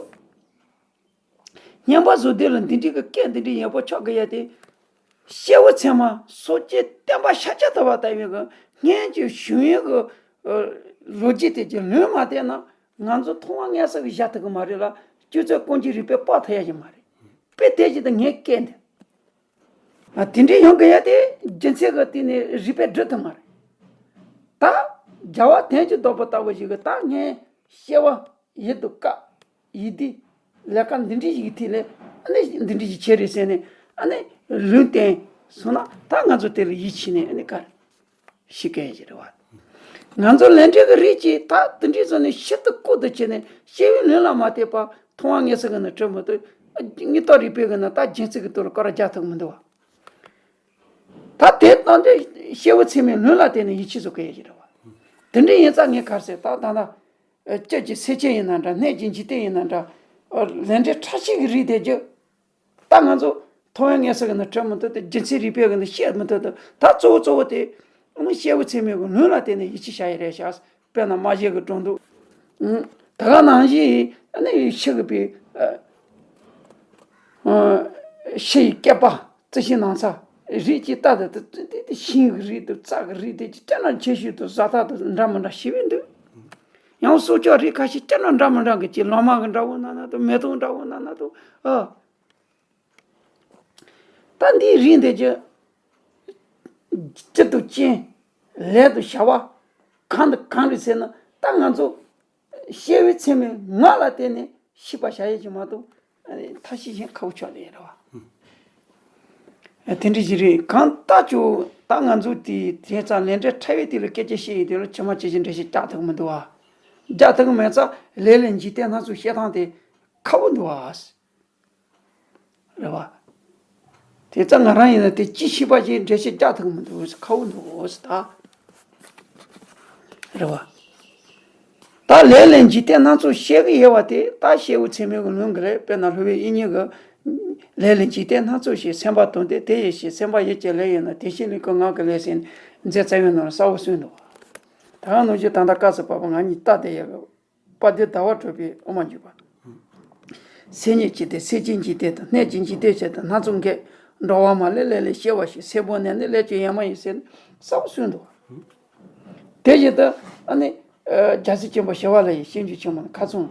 སྙན་པ་བཟོ་ལྡན་ལ་འདི་འདྲའི་གི་སྐད་འདི་འདྲའི་ཡག་པོ་ཆགས་གི་ཡ་དེ། སྐྱེས་བུ་ཚད་མ་སོ་སྐྱེ་བསྟན་པ་ཤཱཀྱ་ཐུབ་པ་ལྟ་བུའི་གི་སྔོན་གྱི་བྱུང་ཡུལ་གྱི་ཨ། ལོ་རྒྱུས་དེ་ཀྱི་ལུང་མ་བསྟན་ན་ང་ཚོ་མཐོང་བ་སྔ་ས་གི་བཞག་ཐུབ་གི་མ་རེད་ལ། སྤྱི་ཚོགས་ཀུན་གྱི་རིག་པས་དཔོག་ཐུབ་ཡ་ཞིག་མ་རེད། དཔེ་དེ་བཞིན་དུ་ངས་སྐད་འདི། ཨ། དེ་འདྲའི་ཡོང་གི་ཡ་དེ་རྒྱུ་མཚན་གི་སྟེང་ནས་རིག་པས་སྒྲུབ་ཐུབ་མ་རེད། ད་རྒྱལ་བ་དོན་གྱི་བདག་པོ་ལྟ་བུ་ཞིག་གི་ད་ངས་སྐྱེ་བ་ཡིད་དུ་དཀའ། ཡིད་བདེ། ལས་ཀ་འདི་འདྲའི་ཞིག་ཐད་ལས་ཨ་ནི་འདི་འདྲའི་ཞིག་བྱས་རེད་ཟེར་ནས་ཨ་ནི་ལུང་བསྟན་སོང་ན། ད་ང་ཚོ་དེ་ལ་ཡིད་ཆེས་ནས་ཨ་ནི་ག་རེ་ཤི་སྐད་ཡ་རེད་བ། ང་ཚོ་ལས་འབྲས་ཀྱི་རིགས་ཀྱིས་ད་དེ་འདྲའི་བཟོ་ནས་ཤིན་ཏུ་ལྐོག་ཏུ་བྱས་ནས་སྐྱེ་བོའི་ལུས་ལ་མ་བལྟས་པ་མཐོང་བ་ངན་སོང་གི་ནི་དྲི་མི་ཐུབ། དངོས་ཐོག་རིག་པའི་གི་ནི་ད་རྒྱུ་མཚན་གྱི་ཐོག་ལ་སྐོར་ར་རྒྱག་ཐུབ་མི་འདུག་བ། ད་དེ་ལྟ་སྟེ་སྐྱེས་བུ་ཚད་མའི་ལུང་ལ་བརྟེན་ནས་ཡིད་ཆེས་བཟོ་གི་ཡོད་ཀྱི་རེད་བ། དེ་འདྲ་ཡིན་ཙང་ངས་ག་རེ་ཟེར། ད་ད་ལྟ་ལྕེ་གི་སེམས་ཅན་ཡིན་ན་འདྲ། སྣས་ཀྱི་འཇིག་རྟེན་ཡིན་ན་འདྲ། ལས་འབྲས་ཕྲ་ཕྱིན་གྱི་རིགས་དེ་རྒྱུ། ད་ང་ཚོ་མཐོང་བའི་ངན་སོང་གི་ནི་དྲི་མི་ཐུབ་དེ། རྒྱུ་མཚན་རིག་པའི་གི་ནི་བཤད་མི་ཐུབ་དེ། ད་གཙོ་བོ་གཙོ་བོ་དེ་ཨ་ནི་སྐྱེས་བུ་ཚད་མའི་གི་ལུང་ལ་བརྟེན་ནས་ཡིད་ཆེས་བྱ་ཡི་རེད་ཤག་དཔེར་ན་སྨྲ་བྱེད་ཀྱི་སྒྲོ་འདོགས། ཨང་། ད་ག་ནང་བཞིན་ཨ་ནི་ཤི་གི་པའི་ཨ། ཨ། ཤི་ཡི་སྐྱེས་པ་རྩི་ཤིང་ནགས་ཚལ་རིགས་ཀྱི་རྟགས་དེ་དེ་དེ་ཤིང་གི་རིགས་དང་རྩྭ་གི་རིགས་དེ་ཅི་སྤྱིར་ན་ཁྱད་ཤོས་དང་བཟའ་རྟགས་དང་འདྲ་མི་འདྲ་ཞེ་པོ་འདུག་ཡང་སྲོག་ཆགས་རིགས་ཁ་ཤས་སྤྱིར་ན་འདྲ་མི་འདྲ་གི་ཅིག་ལོ་མ་གི་འདྲ་བོ་ན་ན་དང་། མེ་ཏོག་འདྲ་བོ་ན་ན་དང་། ཨ། ད་འདིའི་རིགས་འདི་ཀྱི་སྤྱི་དང་རྐྱེན། ལས་དང་བྱ་བ། གང་དང་གང་རེད་ཟེར་ན། ད་ང་ཚོ་སྐྱེས་བུ་ཚད་མའི་ངག་ལ་བརྟེན་ནས་ཤེས་པར་བྱ་ཡས་ཀྱི་མ་གཏོགས་ཐབས་ཤེས་གཞན་ཁག་པོ་ཆགས་ནས་རེད་བ། དེ་འདྲ་ཞིག་རེད། གང་ལྟར་ཀྱང་ད་ང་ཚོ་དེ་དེང་སང་ལས་འབྲས་ཕྲ་བའི་དེ་ལ་སྐད་ཆ་བཤད་ཡས་དེ་ལ་ཇི་མ་ཇི་བཞིན་འགྲེལ་བཤད་རྒྱག་ཐུབ་ཀྱི་མི་འདུག་བ། རྒྱག་ཐུབ་ཀྱི་མེད་ཙང་ལས་ལས་འཇིག་རྟེན་སྣ་ཚོགས་བཤད་སྟངས་དེ་ཁག་པོ་འདུག་བ། རེད་བ། དེ་ཙང་ང་རང་ཡིན་ན་དེ་ཅི་ཤེས་པ་ཅིག་འགྲེལ་བཤད་རྒྱག་ཐུབ་ཀྱི་མི་འདུག་ཁག་པོ་འདུག་ཟེར་ད། རེད་བ། ད་ལས་ལས་འཇིག་རྟེན་སྣ་ཚོགས་བཤད་གི་ཡོད་བ་དེ་ད་སྐྱེས་བུ་ཚད་མའི་གི་ལུང་གི་རེད། དཔེར་ན་སློབ་དཔོན་དབྱིག་གཉེན་གྱིས་ལས་ལས་འཇིག་རྟེན་སྣ་ཚོགས་ཞེས་སེམས་པ་དོན་ཏེ་དེ་ཡི་ཕྱིར། སེམས་པ་ཡིད་ཀྱི་ལས་ཡིན་ན། དེ་བཞིན་ལུས་ཀྱི་ངག་གི་ལས་ཟེར་ནས་མཛད་རྩ་བའི་ནང་ལ་གསལ་བོ་གསུངས་འདུག་ད་ག་ནང་བཞིན་ད་ལྟ་སྐབས་སུ་བབ་པ་ང་གཉིས་ལྟ་དེ་ཡོད། དཔལ་ལྡན་ཟླ་བ་གྲགས་པའི་དབུ་མ་འཇུག་པ། སེམས་ཉིད་ཀྱི་སྟེང་། སེམས་ཅན་གྱི་སྟེང་དང་། གནས་ཀྱི་འཇིག་རྟེན་ཕྱེད་དང་སྣ་ཚོགས་འགས། འགྲོ་བ་མ་ལུས་ལས་ལས་སྐྱེ་བ་ཞིག་སེམས་པོ་ནི་ནི་ལས་ཀྱི་ཡན་མ་ཡིན་ཟེར་ནས་གསལ་པོ་གསུངས་འདུག་དེ་བཞིན་དུ་ཨ་ནི་རྒྱལ་སྲས་ཆེན་པོ་ཞི་བ་ལྷ་ཡི་སྤྱོད་འཇུག་ཆེན་མོ་ནི་ཁ་ཚོན།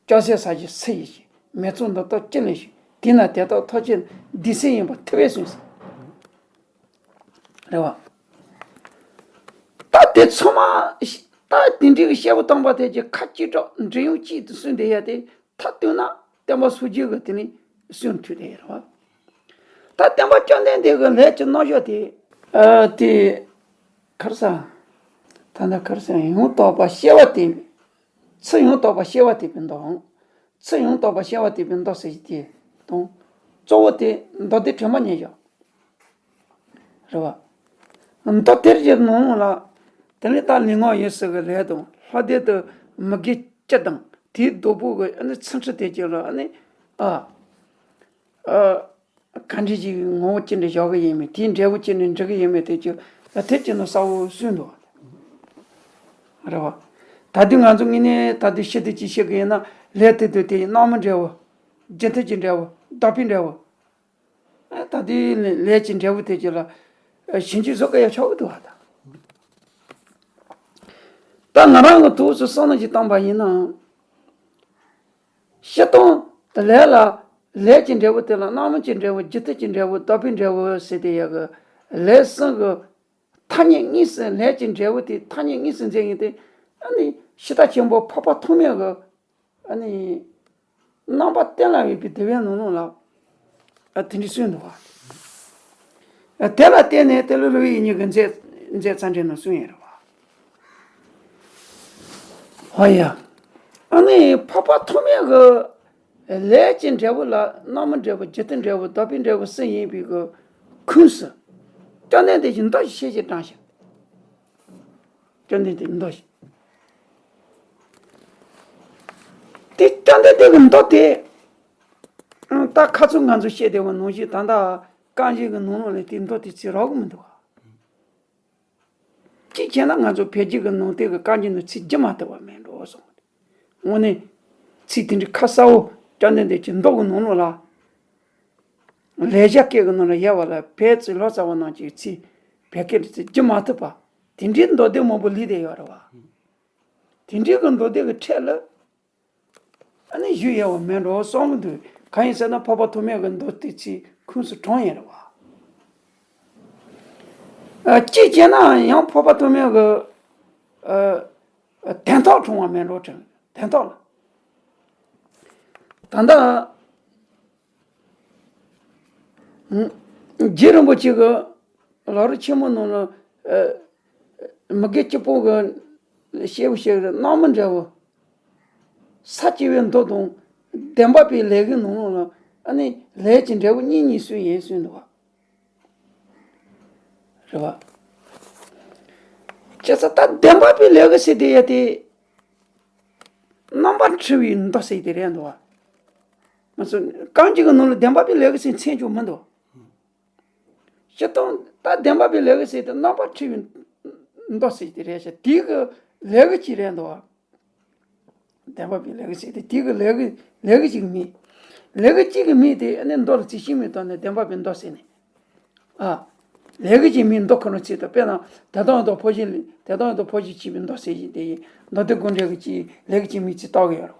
ལྕགས་སྲེག་ས་གཞི་སུ་ཡིས་བྱས། མེ་ཚོགས་འདི་དག་ཅི་ལས་བྱུང་། དེས་ན་དེ་དག་ཐམས་ཅད་འདི་སྲེག་ཡིན་པར་ཐུབ་པས་གསུངས་ཟེར། རེད་བ། ད་དེ་ཚང་མ་ད་དེ་འདྲའི་སྐྱེས་བུ་དམ་པ་དེ་གྱི་ཁ་གཅིག་གྲགས་འབྲི་ཡོང་གཅིག་ཏུ་གསུངས་བསྡད་ཡ་དེ་མཐའ་བཏོན་ན་བསྟན་པ་སངས་རྒྱས་ཀྱི་དེ་ནི་གསུང་ཐུབ་བསྡད་ཡ་རེད་བ། ད་བསྟན་པ་བཅོམ་ལྡན་འདས་ཀྱི་ལས་ཀྱི་རྣམ་གཞག་དེ། ཨ། དེ་ག་རེ་ཟེར། ད་ལྟ་ག་རེ་ཟེར། ཡང་དག་པར་སྐྱེ་བ་བསྟན་པའི། ཚུར་ཡང་དག་པར་སྐྱེ་བ་བསྟན་པའི་མདོའམ། ཚུར་ཡང་དག་པར་སྐྱེ་བ་བསྟན་པའི་མདོ་ཟེར་གྱི་དེ་དང་། གཙོ་བོ་དེ་མདོ་སྡེ་དྲི་མ་ཉེར་བཞག་རེད་བ། མདོ་དེར་གྱི་ནང་ལ་དེ་ནས་ད་ལུས་ངག་ཡིད་གསུམ་གྱི་ལས་དང་། ལྷ་སྡེ་དུ་མི་དགེ་བཅུ་དང་དེའི་བདག་པོ་གི་ཨ་ནི་ཚུལ་ཁྲིམས་དེ་གྱི་ལ་ཨ་ནི། ཨ། ཨ། ག་འདྲ་ཞིག་ངོ་བོ་ཅི་འདྲ་བཞག་གི་ཡིན་མིན། དེའི་འབྲས་བུ་ཅི་འདྲ་འབྲི་གི་ཡིན་མིན་དེ་ཚོ་ལ་དེབ་ཀྱི་ནང་གསལ་བོ་གསུངས་འདུག་རེད་བ། ད་དུང་ང་ཚོ་དངོས་གནས་ད་དུང་ཞིབ་ཏུ་ཅིག་བཤད་གི་ཡིན་ན། ལས་དེ་དང་དེ་ཡི་སྣང་མུན་འབྲས་བུ། རྒྱུ་མཐུན་གྱི་འབྲས་བུ། བདག་པོའི་འབྲས་བུ། ཨ། ད་དུང་ལས་ཀྱི་འབྲས་བུ་དེ་ཚོ་ལ་ཞིབ་འཇུག་བཟོ་གི་ཡ་ཆོག་གི་འདུག་བ་ད། ད་ང་རང་གི་ཐུགས་སུ་བསམ་བློ་ཅིག་བཏང་པ་ཡིན་ན། སྤྱིར་བཏང་དུ་ལས་ལ། ལས་ཀྱི་འབྲས་བུ་དེ་ལ་སྣང་མུན་གྱི་འབྲས་བུ། རྒྱུ་མཐུན་གྱི་འབྲས་བུ། བདག་པོའི་འབྲས་བུ་ཟེར་དེ་ཡ་གི་ལས་གསུམ་གི་ཐ་སྙད་གཉིས་སུ། ལས་ཀྱི་འབྲས་བུ་དེ་ཐ་སྙད་གཉིས་སུ་མཛད་ཡིན་ཏེ། ཨ་ནི་ཕྱི་ལྟ་ཆེན་པོ་འཕགས་པ་ཐོགས་མེད་ཀྱི་ཨ་ནི་རྣམ་པར་བསྟན་ལ་ཡོད་པའི་སྡེ་པའི་ནང་ལོགས་ལ། ཨ། དེ་འདྲ་གསུངས་འདུག་བ། ཨ། དེ་ལ་བརྟེན་ནས་དེ་ལ་སློབ་དཔོན་དབྱིག་གཉེན་གྱིས་མཛད་མཛད་རྩ་འགྲེལ་ནང་གསུངས་ཡོད་རེད་བ། ཧོ་ཡ། ཨ་ནི་འཕགས་པ་ཐོགས་མེད་ཀྱི་ལས་ཀྱི་འབྲས་བུ་ལ་རྣམ་སྨིན་འབྲས་བུ་རྒྱུ་མཐུན་འབྲས་བུ་བདག་པོའི་འབྲས་བུ་གསུམ་ཡིན་པའི་གི་ཁུངས་སུ། བཅོམ་ལྡན་འདས་ཀྱིས་མདོ་ཞིག་ཤེས་ཀྱི་དྲངས་ཤིང་། བཅོམ་ལྡན་འདས་མདོ་ཞིག་དེ་བཅོམ་ལྡན་འདས་ཀྱི་མདོ་དེ། ཨང་། ད་ཁ་ཚུར་ང་ཚོ་བཤད་བསྡད་པ་ནང་བཞིན་ད་ལྟ་རྐང་བཞི་གི་ནང་ལོགས་ལ་དེ་མདོ་དེ་ཚིག་རག་གི་མི་འདུག་ག་གཅིག་བྱས་ན་ང་ཚོ་བོད་བརྒྱུད་ཀྱི་ནང་བསྟན་གྱི་རྐང་བཞི་ནང་ཚིག་བསྒྱུར་མ་ཐུབ་པ་མེད་འགྲོ་གསུངས། དངོས་གནས་ཚིག་དེ་འདྲའི་ཁ་གསལ་བོ་བཅོམ་ལྡན་འདས་ཀྱི་མདོ་གི་ནང་ལོགས་ལ། ལེགས་སྦྱར་སྐད་ཀྱི་ནང་ལ་ཡལ་བ་ལ་བོད་ཚིག་ལོ་ཙཱ་བ་རྣམས་ཀྱིས་ཚིག་བོད་སྐད་ལ་ཚིག་བསྒྱུར་མ་ཐུབ་པ། དེ་འདྲའི་མདོ་སྡེ་མང་པོ་ལུས་བསྡད་ཡོད་རེད་བ། དེ་འདྲའི་གི་མདོ་སྡེ་གི་ཁྲོད་ལ། ཨ་ནི་བཞུགས་ཡོད་པ་མེད་འགྲོ་གསུང་གི་འདུག་གང་ཡིན་ཟེར་ན་འཕགས་པ་ཐོགས་མེད་ཀྱི་མདོ་དེ་ཚིག་ཁུངས་སུ་དྲངས་ཡོད་རེད་བ། ཨ། གཅིག་བྱས་ན་ཡང་འཕགས་པ་ཐོགས་མེད་ཀྱི། ཨ། དོན་དག་དྲངས་པ་མེད་འགྲོ་དྲན། དོན་དག་ལ། ད་ལྟ། རྗེ་རིན་པོ་ཆེ་གི་ལམ་རིམ་ཆེན་མོ་ནང་ལ། ཨ། མི་དགེ་བཅུ་སྤོང་གི་སྐྱེས་བུ་ཞིག་རྣམ་སྨིན་འབྲས་བུ། ས་བཅད་པའི་མདོ་དང་བདེན་པ་པའི་ལས་ཀྱི་ནང་ལོགས་ལ་ཨ་ནི་ལས་ཀྱི་འབྲས་བུ་གཉིས་གཉིས་སུ་ཡིན་གསུངས་འདུག་བ། རེད་བ། བྱས་ཙང་ད་བདེན་པ་པའི་ལས་ཀྱི་ཟེར་དེ་ཡ་དེ། རྣམ་པར་འཁྲུལ་བའི་མདོ་ཟེར་དེ་རེད་འདུག་བ། ང་ཚོ་རྐང་གཅིག་གི་ནང་ལ་བདེན་པ་པའི་ལས་ཀྱི་ཟེར་མཚན་བྱུང་མི་འདུག་སྤྱིར་བཏང་ད་བདེན་པ་པའི་ལས་ཀྱི་ཟེར་དེ་རྣམ་པར་འཁྲུལ་བའི་མདོ་ཟེར་དེ་རེད་ཤག་དེའི་གི་ལས་ཀྱི་ཅིག་རེད་འདུག་བ། བདེན་པ་པའི་ལས་ཀྱི་ཟེར་དེ་དེའི་གི་ལས་ཀྱི་ལས་ཀྱི་ཅིག་མིང་། ལས་ཀྱི་ཅིག་གི་མིང་དེ་ཨ་ནི་མདོ་ལ་ཚིག་ཤིང་མིང་བཏགས་ནས་བདེན་པ་པའི་མདོ་ཟེར་ནས། ཨ། ལས་ཀྱི་ཅིག་མིང་མདོ་ཁོ་ན་ཚིག་དང་དཔེར་ན་དེ་དག་ཡང་དག་འཕོ་བྱེད་དེ་དག་ཡང་དག་འཕོ་བྱེད་བྱེད་པའི་མདོ་ཟེར་བཞིན་དེ་ཡིན་མདོ་སྡེ་དགོངས་འགྲེལ་གྱི་ཅིག་ལས་ཀྱི་ཅིག་མིང་ཚིག་བཏགས་ཀྱི་ཡོད་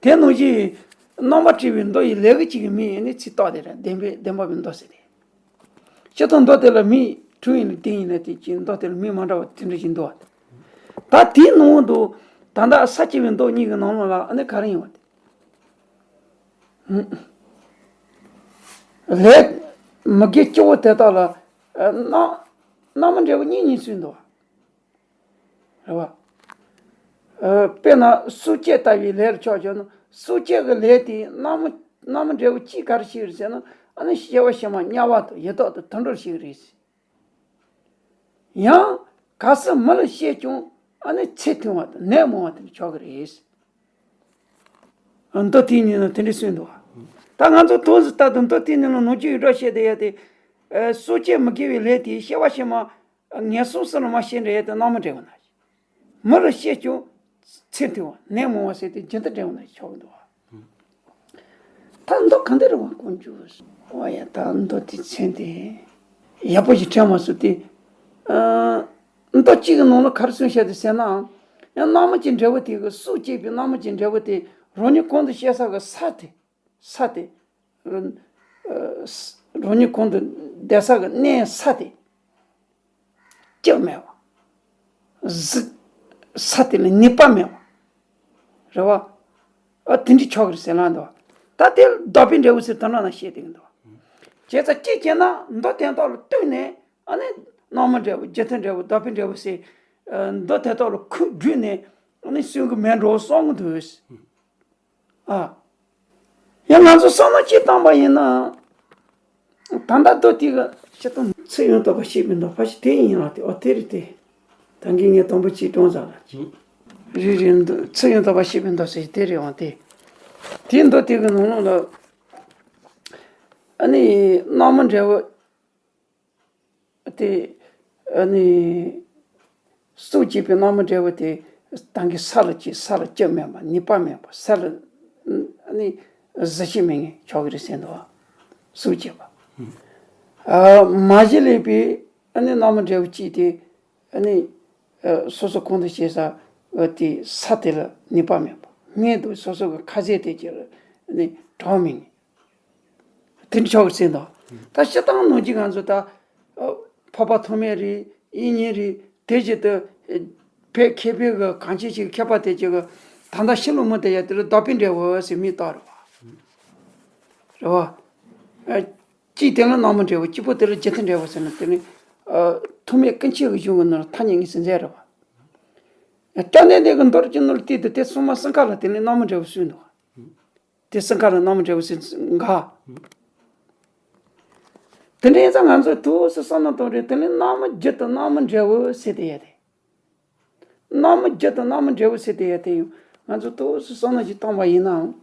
རེད། དེ་ནང་བཞིན་རྣམ་པར་འཁྲུལ་བའི་མདོ་ཡི་ལས་ཀྱི་ཅིག་གི་མིང་ཡིན་ནི་ཚིག་བཏགས་དེ་རེད་བདེན་པའི་བདེན་པ་པའི་མདོ་ཟེར་ཏེ། སྤྱིར་བཏང་མདོ་དེ་ལ་མིང་དྲུག་ཡིན་ན་བདུན་ཡིན་ན་དེ་ཅིག་མདོ་དེ་ལ་མིང་མ་འདྲ་བ་དེ་འདྲ་ཞིག་འདུག་བ། ད་དེའི་ནང་དུ་ད་ལྟ་ས་བཅད་པའི་མདོ་གཉིས་ཀྱི་ནང་ལོགས་ལ་ཨ་ནི་ག་རེ་ཡོང་བ་དེ། ལས་མི་དགེ་བཅུ་པོ་དེ་དག་ལ་རྣམ་རྣམ་སྨིན་འབྲས་བུ་གཉིས་གཉིས་སུ་འདུག་བ། རེད་བ། ཨ། དཔེར་ན་སྲོག་བཅད་ལྟ་བུའི་ལས་ལ་ཆ་བཞག་ན་སྲོག་བཅད་ཀྱི་ལས་དེ་རྣམ་སྨིན་རྣམ་སྨིན་འབྲས་བུ་གཅིག་ག་རེ་ཞིག་རེད་ཟེར་ན་ཨ་ནི་སྐྱེ་བ་ཕྱི་མ་དམྱལ་བ་དང་ཡི་དྭགས་དང་དུད་འགྲོར་ཞིག་རེད། ཡང་གལ་སྲིད་མི་ལ་སྐྱེས་ཀྱང་ཨ་ནི་ཚེ་ཐུང་བ་དང་ནད་མང་བ་དེ་འདྲ་ཆགས་ཀྱི་རེད། མདོ་དེའི་ནང་ན་དེ་འདྲ་གསུངས་འདུག་བ། ད་ང་ཚོ་དོན་དུ་ལྟ་དུས་མདོ་དེའི་ནང་ན་ནོར་གྱི་ཡོད་འགྲོ་བཤད་དེ་ཡ་དེ། ཨ། སྲོག་བཅད་མི་དགེ་བའི་ལས་དེ་སྐྱེ་བ་ཕྱི་མ། ངན་སོང་གསུམ་ལ་མ་སྐྱེས་འདྲ་ཡ་དེ་རྣམ་སྨིན་འབྲས་བུ་ན། མི་ལ་སྐྱེས་ཀྱང་ཚེ་ཐུང་བ་ནད་མང་བ་ཟེར་དེ་རྒྱུན་དུ་འབྲས་བུ་ན་ཆགས་འདུག་བ། ད་མདོ་གང་འདྲ་རེད་བ་དཀོན་མཆོག་འོ་ཡ་ད་མདོ་དེ་མཚན་དེ་ཡག་པོ་ཞིག་དྲན་མ་སོང་སྟེ། ཨ། མདོ་གཅིག་གི་ནང་ལ་ག་རེ་གསུངས་བཞག་འདུག་ཟེར་ན། ཡང་རྣམ་སྨིན་གྱི་འབྲས་བུ་དེ་གི་སྲོག་བཅད་པའི་རྣམ་སྨིན་གྱི་འབྲས་བུ་དེ་རང་ཉིད་གོང་དུ་བཤད་ས་གི་ས་དེ། ས་དེ། ཨ། རང་ཉིད་གོང་དུ་བསྡད་ས་གི་གནས་ས་དེ། སྐྱབས་མེད་པ། གཟིགས་ས་དེ་ལ་ནུས་པ་མེད་པ། རེད་བ། ཨ། དེ་འདྲ་ཆགས་ཀྱི་རེད་ཟེར་ལབ་འདུག་བ། ད་དེ་ལ་བདག་པོའི་འབྲས་བུ་ཟེར་དོན་དག་ན་བཤད་དེ་གི་འདུག་བ། བྱས་ཙང་གཅིག་བྱས་ན་མདོ་དོན་དག་ལ་ལྟོས་ནས་ཨ་ནི་རྣམ་སྨིན་འབྲས་བུ་རྒྱུ་མཐུན་འབྲས་བུ་བདག་པོའི་འབྲས་བུ་ཟེར། ཨ། མདོ་དོན་དག་ལ་ཁུངས་བསྒྲུབས་ནས་ཨ་ནི་གསུང་གི་མེད་འགྲོ་བསམ་གི་འདུག་ཨ། ཡང་ང་ཚོ་བསམ་བློ་གཅིག་བཏང་པ་ཡིན་ན། ད་ལྟ་མདོ་དེ་གི་སྤྱིར་བཏང་ཚིག་ཡང་དག་པར་བཤད་པའི་མདོ་ཕལ་ཆེར་དེ་ཡིན་ལ་དེ་ཨོ་དེ་རེད་དེ། ད་གིན་ངས་དང་པོ་གཅིག་དྲངས་ཚར་ལ། རེད་རེད་འདུག་ཚིག་ཡང་དག་པར་བཤད་པའི་མདོ་ཟེར་དེ་རེད་འོང་དེ། དེའི་མདོ་དེ་གི་ནང་ལོགས་ལ། ཨ་ནི་རྣམ་སྨིན་འབྲས་བུ། དེ། ཨ་ནི། སྲོག་བཅད་པའི་རྣམ་སྨིན་འབྲས་བུ་དེ་ད་གིན་ས་ལ་སྐྱེས་ས་ལ་སྐྱབས་མེད་པ་ནུས་པ་མེད་པ་ས་ལ། ཨ་ནི། གཟིགས་ཤེས་མེད་ངེས་ཆགས་ཀྱི་རེད་ཟེར་འདུག་བ། སྲོག་བཅད་པ། ཨ། མ་གཞི་ལས་པའི་ཨ་ནི་རྣམ་སྨིན་འབྲས་བུ་གཅིག་དེ། ཨ་ནི། ཨ། སོ་སོ་གོང་དུ་བཤད་ས་དེ་ས་དེ་ལ་ནུས་པ་མེད་པ་སྔོན་དུ་སོ་སོ་གི་ཁ་ཟས་དེ་ཅིག་ལ་ཨ་ནི་གྲགས་མེད་ངེས། དེ་འདྲ་ཆགས་ཀྱི་ཟེར་འདུག་ད་སྤྱིར་བཏང་ནང་གི་ང་ཚོ་ད། ཨ། འཕགས་པ་ཐོགས་མེད་རེད་དབྱིག་གཉེན་རེད་དེ་བཞིན་དུ། བོད་མཁས་པའི་གི་གངས་ཅན་ཞིག་མཁས་པ་དེ་ཅིག་གི་ད་ལྟ་ཕྱི་ལོ་མི་དེ་ཡ་དེ་ལ་བདག་པོའི་འབྲས་བུ་ཟེར་མིང་བཏགས་རེད་བ། རེད་བ། ཨ། གཅིག་དེ་ལ་རྣམ་སྨིན་འབྲས་བུ་གཅིག་པོ་དེ་ལ་རྒྱུ་མཐུན་འབྲས་བུ་ཟེར་ན་དེ་ནི། ཨ། ཐོགས་མེད་ཀུན་མཁྱེན་གྱི་གཞུང་གི་ནང་ལ་ཐ་སྙད་གཉིས་སུ་མཛད་རེད་བ། སྐྱབས་གནས་འདི་གི་མདོར་བསྡུས་ནོར་བལྟས་དུས་དེ་སྲུང་མ་སྲུང་མཁར་ལ་དེ་ནས་སྣང་མུ་འབྲས་བུ་གསུངས་འདུག་དེ་སྲུང་མཁར་ལ་སྣང་མུ་འབྲས་བུ་ཟེར་འགའ། དེ་འདྲའི་ཡིན་ཙང་ང་ཚོས་ཐུགས་སུ་བསམ་བློ་གཏོང་དུས་དེ་ནི་སྣང་མུ་རྒྱུ་དང་སྣང་མུ་འབྲས་བུ་ཟེར་དེ་ཡོད་དེ། སྣང་མུ་རྒྱུ་དང་སྣང་མུ་འབྲས་བུ་ཟེར་དེ་ཡོད་དེ་ཡང་ང་ཚོས་ཐུགས་སུ་བསམ་བློ་ཞིག་བཏང་བ་ཡིན་ནའང་།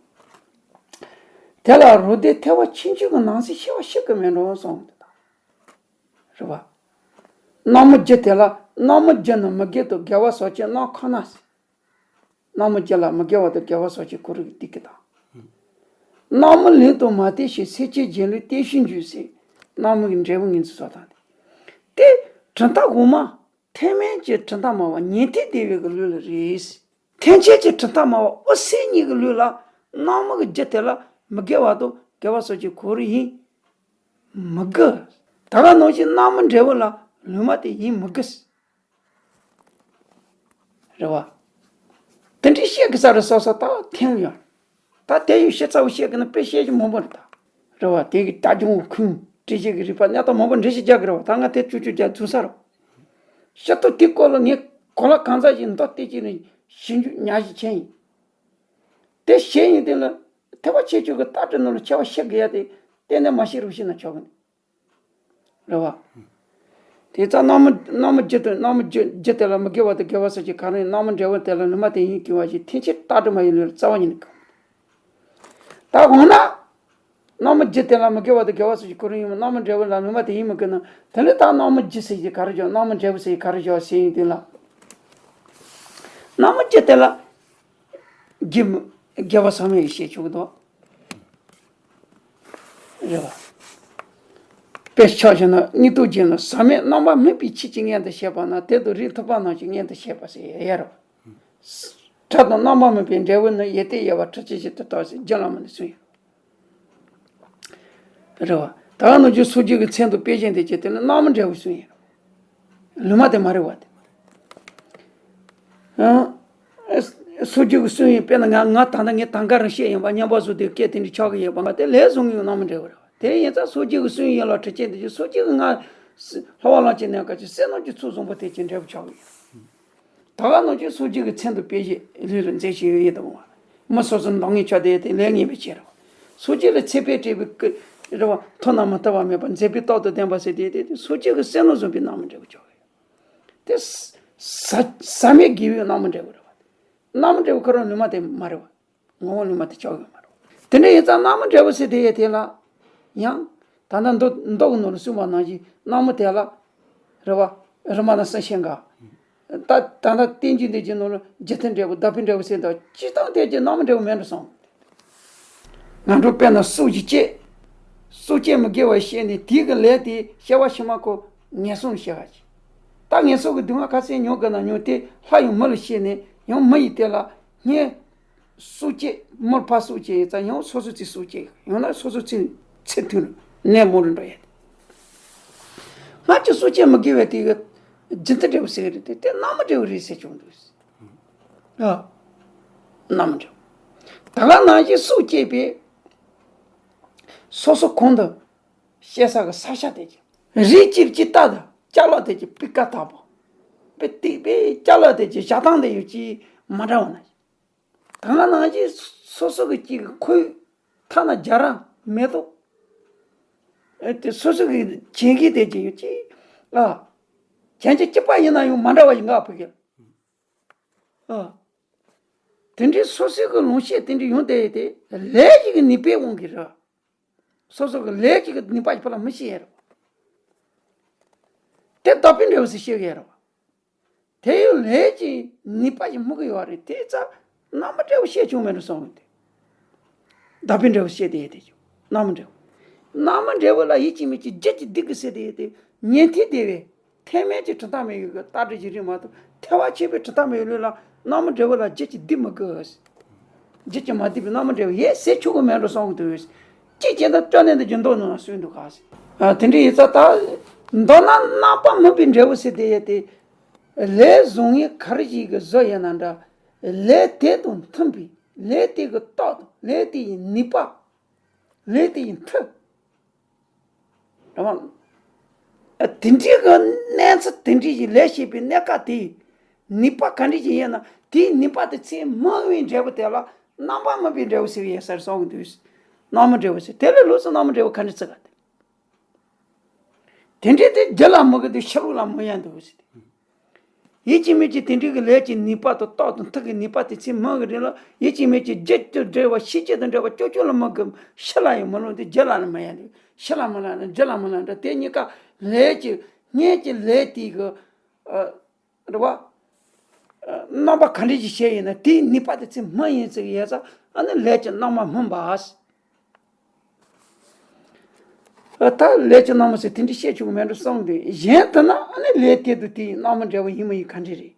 དེ་ལ་རོ་སྡེ་ཐེག་པ་ཆུང་ཆུང་གི་ནང་གསེས་ཤེས་པ་ཤེས་ཀྱི་མེད་འགྲོ་གསུངས་འདུག་རེད་བ། སྣང་མུ་རྒྱུ་དེ་ལ་སྣང་མུ་རྒྱུ་ནི་མི་དགེ་དང་དགེ་བ་སོགས་ཀྱི་སྣང་ཁོ་ན་ཟེར། སྣང་མུ་རྒྱུ་ལ་མི་དགེ་བ་དང་དགེ་བ་སོགས་ཀྱི་གོ་རིགས་སྡིག་གི་དང་། སྣང་མུ་ལེན་དང་མ་བསྟེན་ཞིང་སེམས་ཅན་རྒྱུད་ལུས་བསྟེན་ཞིང་འཇུག་ཟེར། སྣང་མུ་གི་འབྲས་བུ་ངོས་འཛིན་བཟོ་སྟངས་དེ། དེ་གྲུབ་མཐའ་གོང་མ། ཐེག་དམན་གྱི་གྲུབ་མཐའ་སྨྲ་བ་ཉན་ཐོས་སྡེ་པའི་གི་ལུགས་ལ་རེད། ཐེག་ཆེན་གྱི་གྲུབ་མཐའ་སྨྲ་བ་འོད་གསལ་གཉིས་ཀྱི་ལུགས་ལ་སྣང་མུ་གི་རྒྱུ་དེ་ལ་མི་དགེ་བ་དང་དགེ་བ་སོགས་ཀྱི་གོ་རིགས་ཡིན། མི་དགོས། ད་ག་ནང་བཞིན་སྣང་མུ་འབྲས་བུ་ལ་ལུང་མ་དེ་ཡིན་མི་དགོས། རེད་བ། དེ་འདྲའི་བཤད་གི་ས་རེད་སོ་སོ་ད་ཐེངས་ཡོད། ད་དེ་ཡི་བཤད་ཚ་བོ་བཤད་གི་ན་དཔེ་བཤད་ཀྱི་མང་པོ་རེད་ད། རེད་བ་དེ་གི་ལྟ་སྐྱོང་ཁུངས་བྲིས་བཤད་གི་རིག་པ་གནས་སྟངས་མང་པོ་འགྲེལ་བཤད་རྒྱག་གི་རེད་བ་ད་ང་དེ་བཅུ་བཅུ་རྒྱག་ཚུགས་ས་རེད། ཤེས་ཐུབ་དེ་སྐོར་ལ་ངས་གོ་ལ་གང་ཚ་ཞིག་མདོ་སྟེ་ཅིག་ནས་ཞིབ་འཇུག་ཉག་ཞིག་བྱས་ཡིན། དེ་བཤད་ཡིན་དེ་ལ་ཐེག་པ་ཆེ་ཆུང་གི་ལྟ་གྲུབ་ནང་ལ་ཆེ་བ་བཤད་དགོས་ཡ་དེ་གཏན་ནས་མ་བཤད་རོགས་བྱས་ན་ཆོག་གི་རེད་བ། དེ་ཙང་སྣང་མུ་སྣང་མུ་རྒྱུ་དང་སྣང་མུ་རྒྱུ་རྒྱུ་དེ་ལ་མི་དགེ་བ་དང་དགེ་བ་སོགས་ཀྱི་གང་རུང་སྣང་མུ་འབྲས་བུ་དེ་ལ་ལུང་མ་དེ་ཡིན་དགོས་པ་ཞིག་ཐེག་ཆེན་ལྟ་གྲུབ་མ་ཡིན་ལུགས་རྩ་བ་ཉིད་ནས་གང་། ད་འོ་ན། སྣང་མུ་རྒྱུ་དེ་ལ་མི་དགེ་བ་དང་དགེ་བ་སོགས་ཀྱི་གོ་རིམ་ཡིན་མོད་སྣང་མུ་འབྲས་བུ་ལ་ལུང་མ་དེ་ཡིན་མི་དགོས་ན་དེ་ལས་ད་སྣང་མུ་རྒྱུ་ཟེར་གྱི་ག་རེ་བྱུང་སྣང་མུ་འབྲས་བུ་ཟེར་གྱི་ག་རེ་བྱུང་ཟེར་ཡིན་དུས་ལ། སྣང་མུ་རྒྱུ་དེ་ལ། དགེ་མི་དགེ་བ་ཟག་མེད་ཀྱི་བཤད་ཆོག་གི་འདུག་རེད་བ། དཔེ་ཆ་བཞག་ན་སྙིགས་དུས་རྒྱུ་ནི་ཟག་མེད་རྣམ་པར་སྨིན་པའི་ཆོས་ཀྱི་མངོན་དུ་བྱེད་པ་ན་དེ་དང་རིགས་མཐུན་པ་རྣམས་ཀྱི་མངོན་དུ་བྱེད་པ་ཟེར་ཡ་རེད་བ། སྒྲ་དང་རྣམ་པར་སྨིན་པའི་འབྲས་བུ་ནི་ཡེ་ཏེ་ཡེ་བ་དྲི་ཅན་ཞིག་ཏུ་བརྟགས་ཟེར་རྒྱུད་བླ་མ་ནས་གསུངས་ཡོད། རེད་བ། ད་ག་ནང་བཞིན་སོ་སྐྱེ་གི་མཚན་དང་དཔེ་གཞན་དེ་བྱས་དེ་ནི་སྣང་མུ་འབྲས་བུ་གསུངས་ཡིན། ལུང་མ་དེ་མ་རེད་བ་དེ། ཨང་། སོ་སྐྱེ་གི་གསུང་ཡིན་དཔེར་ན་ང་ང་ད་ལྟ་ངས་ད་ག་རང་བཤད་ཡིན་པ་མཉམ་པ་བཟོ་དེ་སྐད་དེ་འདྲ་ཆགས་ཀྱི་ཡོད་པ་ང་དེ་ལས་བཟུང་ཡོད་སྣང་མུ་འབྲས་བུ་རེད་བ། དེ་ཡིན་ཙང་སོ་སྐྱེ་གི་གསུང་ཡིན་ལ་དྲི་ཅན་དེ་ཅི་སོ་སྐྱེ་གི་ང་ལྷ་བ་ལམ་གྱི་གནས་སྐབས་ཀྱི་བསོད་ནམས་ཀྱི་ཚོགས་བཟང་པོ་དེ་ཅི་འབྲས་བུ་ཆགས་ཀྱི་ཡོད། ད་ག་ནང་བཞིན་སོ་སྐྱེ་གི་མཚན་དང་དཔེ་བཞི་ལུས་ལ་མཛེས་ཤིང་ཡོད་ཡིན་དང་བ། མི་སོ་སོ་འདང་ངེས་ཆ་དེ་དེ་ལས་ངེས་པའི་ཕྱིར་རོ། སོ་སྐྱེ་ལ་མཚན་དཔེ་སྤྲད་པའི་སྐུ་རེད་བ་མཐོ་ན་མི་ཐུབ་པ་མེད་པ་མཛེས་པའི་རྟགས་དང་ལྡན་པ་ཟེར་དེ་དེ་དེ་སོ་སྐྱེ་གི་བསོད་ནམས་བཟང་པོའི་སྣང་མུ་འབྲས་བུ་ཆགས་ཡོད། དེ་ཟ་ཟ་མེད་དགེ་བའི་སྣང་མུ་འབྲས་བུ་རེད་བ། སྣང་མུ་འབྲས་བུ་ཁོ་རང་ལུང་མ་དེ་མ་རེད་བ། ངོ་བོ་ལུང་མ་དེ་ཆགས་ཡོད་མ་རེད་བ། དེ་འདྲ་ཡིན་ཙང་སྣང་མུ་འབྲས་བུ་ཟེར་དེ་ཡོད་དེ་ལ། ཡང་། ད་ལྟ་མདོ་མདོ་གི་ནང་ལ་གསུངས་པ་ནང་བཞིན་སྣང་མུ་དེ་ལ། རེད་བ། རི་མ་ན་སྲིན་ཤིང་འགའ། ད་ད་ལྟ་བསྟན་བཅོས་འདི་གི་ནང་ལ་རྒྱུ་མཐུན་འབྲས་བུ་བདག་པོའི་འབྲས་བུ་ཟེར་འདུག་སྤྱིར་བཏང་དེ་གྱི་སྣང་མུ་འབྲས་བུ་མིན་འགྲོ་སོང་། ང་ཚོ་དཔེར་ན་སྲོག་གཅོད་བྱེད། སྲོག་གཅོད་མི་དགེ་བ་བྱས་ནས་དེའི་གི་ལས་དེ་སྐྱེ་བ་ཕྱི་མ་ཁོ་ངན་སོང་ལ་སྐྱེ་བ་བྱེད། ད་ངན་སོང་གི་སྡུག་བསྔལ་ག་ཚད་མྱོང་དགོས་ན་མྱོང་དེ་ལྷ་ཡང་མི་ལ་སྐྱེས་ནས་ཡང་མི་ཡི་དེ་ལ་ངས་སྲོག་གཅོད་མོར་ཕར་སྲོག་གཅོད་ཡིན་ཙང་ཡང་སོ་སོ་ཚེ་སྲོག་གཅོད་ཡང་ན་སོ་སོ་ཚེ་ཚེ་ཐུང་ནས་མོ་རུ་འགྲོ་ཡ་དེ། ང་ཚོ་སྲོག་གཅོད་མི་དགེ་བའི་དེ་གི་རྒྱུ་མཐུན་འབྲས་བུ་ཟེར་གི་རེད་དེ་དེ་སྣང་མུ་འབྲས་བུ་རེད་ཟེར་བྱུང་འདུག་ཨ། སྣང་མུ་འབྲས་བུ། ད་ག་ནང་བཞིན་སྲོག་གཅོད་པའི་སོ་སོ་གོང་དུ་བཤད་ས་གི་ས་ཆ་དེ་གི་རིགས་གཅིག་གཅིག་ལྟ་དང་ཅ་ལག་དེ་གི་པི་ཀ་དག་པོ། པི་ཏི་པི་ཅ་ལག་དེ་གི་བཞག་སྟངས་དེ་ཡོད་ཀྱི་མ་འདྲ་བ་ན། ད་ག་ནང་བཞིན་སོ་སོ་གི་གཅིག་གི་ཁོའི་ཐ་ན་རྒྱ་ར་མེ་ཏོག་ཨེ་དེ་སོ་སོ་གི་གྱེན་གི་དེ་གི་ཡོད་ཀྱི་ཨ། གྱེན་གྱི་སྐྱིད་པ་ཡིན་ན་ཡང་མ་འདྲ་བ་ཡིན་ང་ཕུ་གི་ཨ། དེ་འདྲའི་སོ་སོ་གི་ལུང་བཤད་དེ་འདྲའི་ཡོང་དེ་དེ་ལས་ཀྱི་གི་ནུས་པའི་དབང་གིས་རེད། སོ་སོ་གི་ལས་ཀྱི་གི་ནུས་པ་ཞིག་ཕར་ལ་མི་ཤེས་ཡ་རེད། དེ་བདག་པོའི་འབྲས་བུ་ཟེར་བཤད་གི་ཡ་རེད། དེ་ཡང་ལས་ཀྱི་ནུས་པ་ཞིག་སྨུག་གི་ཡོད་རེད་དེ་ཙ་སྣང་མུ་འབྲས་བུ་བཤད་ཆོག་མེད་འགྲོ་སོང་དེ། བདག་པོའི་འབྲས་བུ་བཤད་དེ་ཡོད་དེ་ཆོག་སྣང་མུ་འབྲས་བུ། སྣང་མུ་འབྲས་བུ་ལ་ཡིད་ཀྱི་མིག་གི་རྒྱུད་ཀྱི་སྡིག་གི་ཟེར་དེ་ཡོད་དེ་ཉན་ཐོས་སྡེ་བས་ཐེག་དམན་གྱི་གྲུབ་མཐའ་མི་ཡུལ་གྱི་ལྟ་གྲུབ་ཀྱི་རིགས་མ་གཏོགས་ཐེག་པ་ཆེན་པོའི་གྲུབ་མཐའ་མི་ཡུལ་ལ་སྣང་མུ་འབྲས་བུ་ལ་རྒྱུད་ཀྱི་སྡིག་མི་དགོས། རྒྱུད་ཀྱི་མ་སྡིག་པའི་སྣང་མུ་འབྲས་བུ་ཡེ་ཟེར་ཆོག་གི་མེད་འགྲོ་སོང་གི་འདུག་ཅིག་ཅན་དང་སྐྱོན་ནན་དུ་རྒྱུ་མདོ་ནང་གསུངས་འདུག་ག་ཟེར། ཨ་དེ་འདྲ་ཡིན་ཙང་ད། མདོར་ན་རྣམ་པར་སྨིན་པའི་འབྲས་བུ་ཟེར་དེ་ཡོད་དེ། ལས་བཟང་ངན་ག་རེ་ཞིག་གི་བཟོ་ཡིན་ན་འདྲ། ལས་དེ་དང་མཐུན་པའི་ལས་དེ་གི་རྟགས་དང་ལས་དེ་ཡི་ནུས་པ། ལས་དེ་ཡི་མཐུ། རེད་བ། དེ་འདྲའི་གི་གནས་ཚུལ་དེ་འདྲའི་ཞིག་ལས་བྱེད་པའི་གནས་སྐབས་དེ། ནུས་པ་ག་འདྲ་ཞིག་ཡིན་ན་དེའི་ནུས་པ་དེ་ཚད་མང་བའི་འབྲས་བུ་དེ་ལ་རྣམ་པར་སྨིན་པའི་འབྲས་བུ་ཟེར་བའི་ཡ་སར་གསུང་གི་འདུག་སྣང་མུན་འབྲས་བུ་ཟེར། དེ་ལས་ལོགས་སུ་སྣང་མུན་འབྲས་བུ་ག་འདྲ་ཚིག་ག་དེ། དེ་འདྲའི་དེ་རྒྱུ་ལ་མི་དགའ་དུས་ཕྱི་ལོགས་ལ་མི་གཡེང་འདུག་ཟེར་ཏེ། ཡིད་ཀྱི་མིག་གི་དེ་འདྲའི་གི་ལས་ཀྱི་ནུས་པ་དང་རྟོགས་དང་ཐུག་གི་ནུས་པ་དེ་ཚད་མང་གི་རིང་ལ་ཡིད་ཀྱི་མིག་གི་རྒྱུད་དུ་འབྲེལ་བ་ཤེས་བྱེད་དང་འབྲེལ་བ་ཅོག་ཅོག་ལ་མི་དགའ། ཕྱི་ལ་ཡང་མི་ལོག་འདུག་རྒྱུ་ལ་ནི་མི་གཡེང་འདུག་ཕྱི་ལ་མི་ལོག་ན་རྒྱུ་ལ་མི་ལོག་འདྲ། དེ་གཉིས་ཀ་ལས་ཀྱི་སྔོན་གྱི་ལས་དེ་གི་རེད་བ། རྣམ་པ་ག་འདྲ་ཞིག་བྱས་ཡིན་ན་དེའི་ནུས་པ་དེ་ཚད་མང་ཡིན་ཚིག་ཡས་ས་ཨ་ནི་ལས་ཀྱི་རྣམ་པར་སྨིན་པ། ད་ལས་ཀྱི་རྣམ་པ་ཟེར་དེ་འདྲ་བཤད་ཆོག་གི་མེད་འགྲོ་བསམ་དུས་གཞན་དུ་ན་ཨ་ནི་ལས་དེ་དུ་དེའི་རྣམ་པ་འབྲས་བུ་ཡིན་མི་ཡིན་ག་འདྲ་རེད།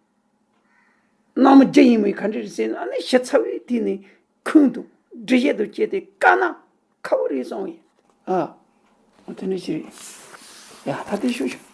རྣམ་པ་རྒྱུ་ཡིན་མི་ཡིན་ག་འདྲ་རེད་ཟེར་ན་ཨ་ནི་ཞིབ་ཚགས་པའི་དེ་ནི་ཁུངས་དང་འགྲེལ་བཤད་དང་བཅས་ཏེ་བཀག་ན་ཁག་པོ་རེད་བསམ་ཡིན། ཨ། དེ་འདྲ་ཞིག་རེད། ཡ་ད་དེ་ཞུ་ཞུ།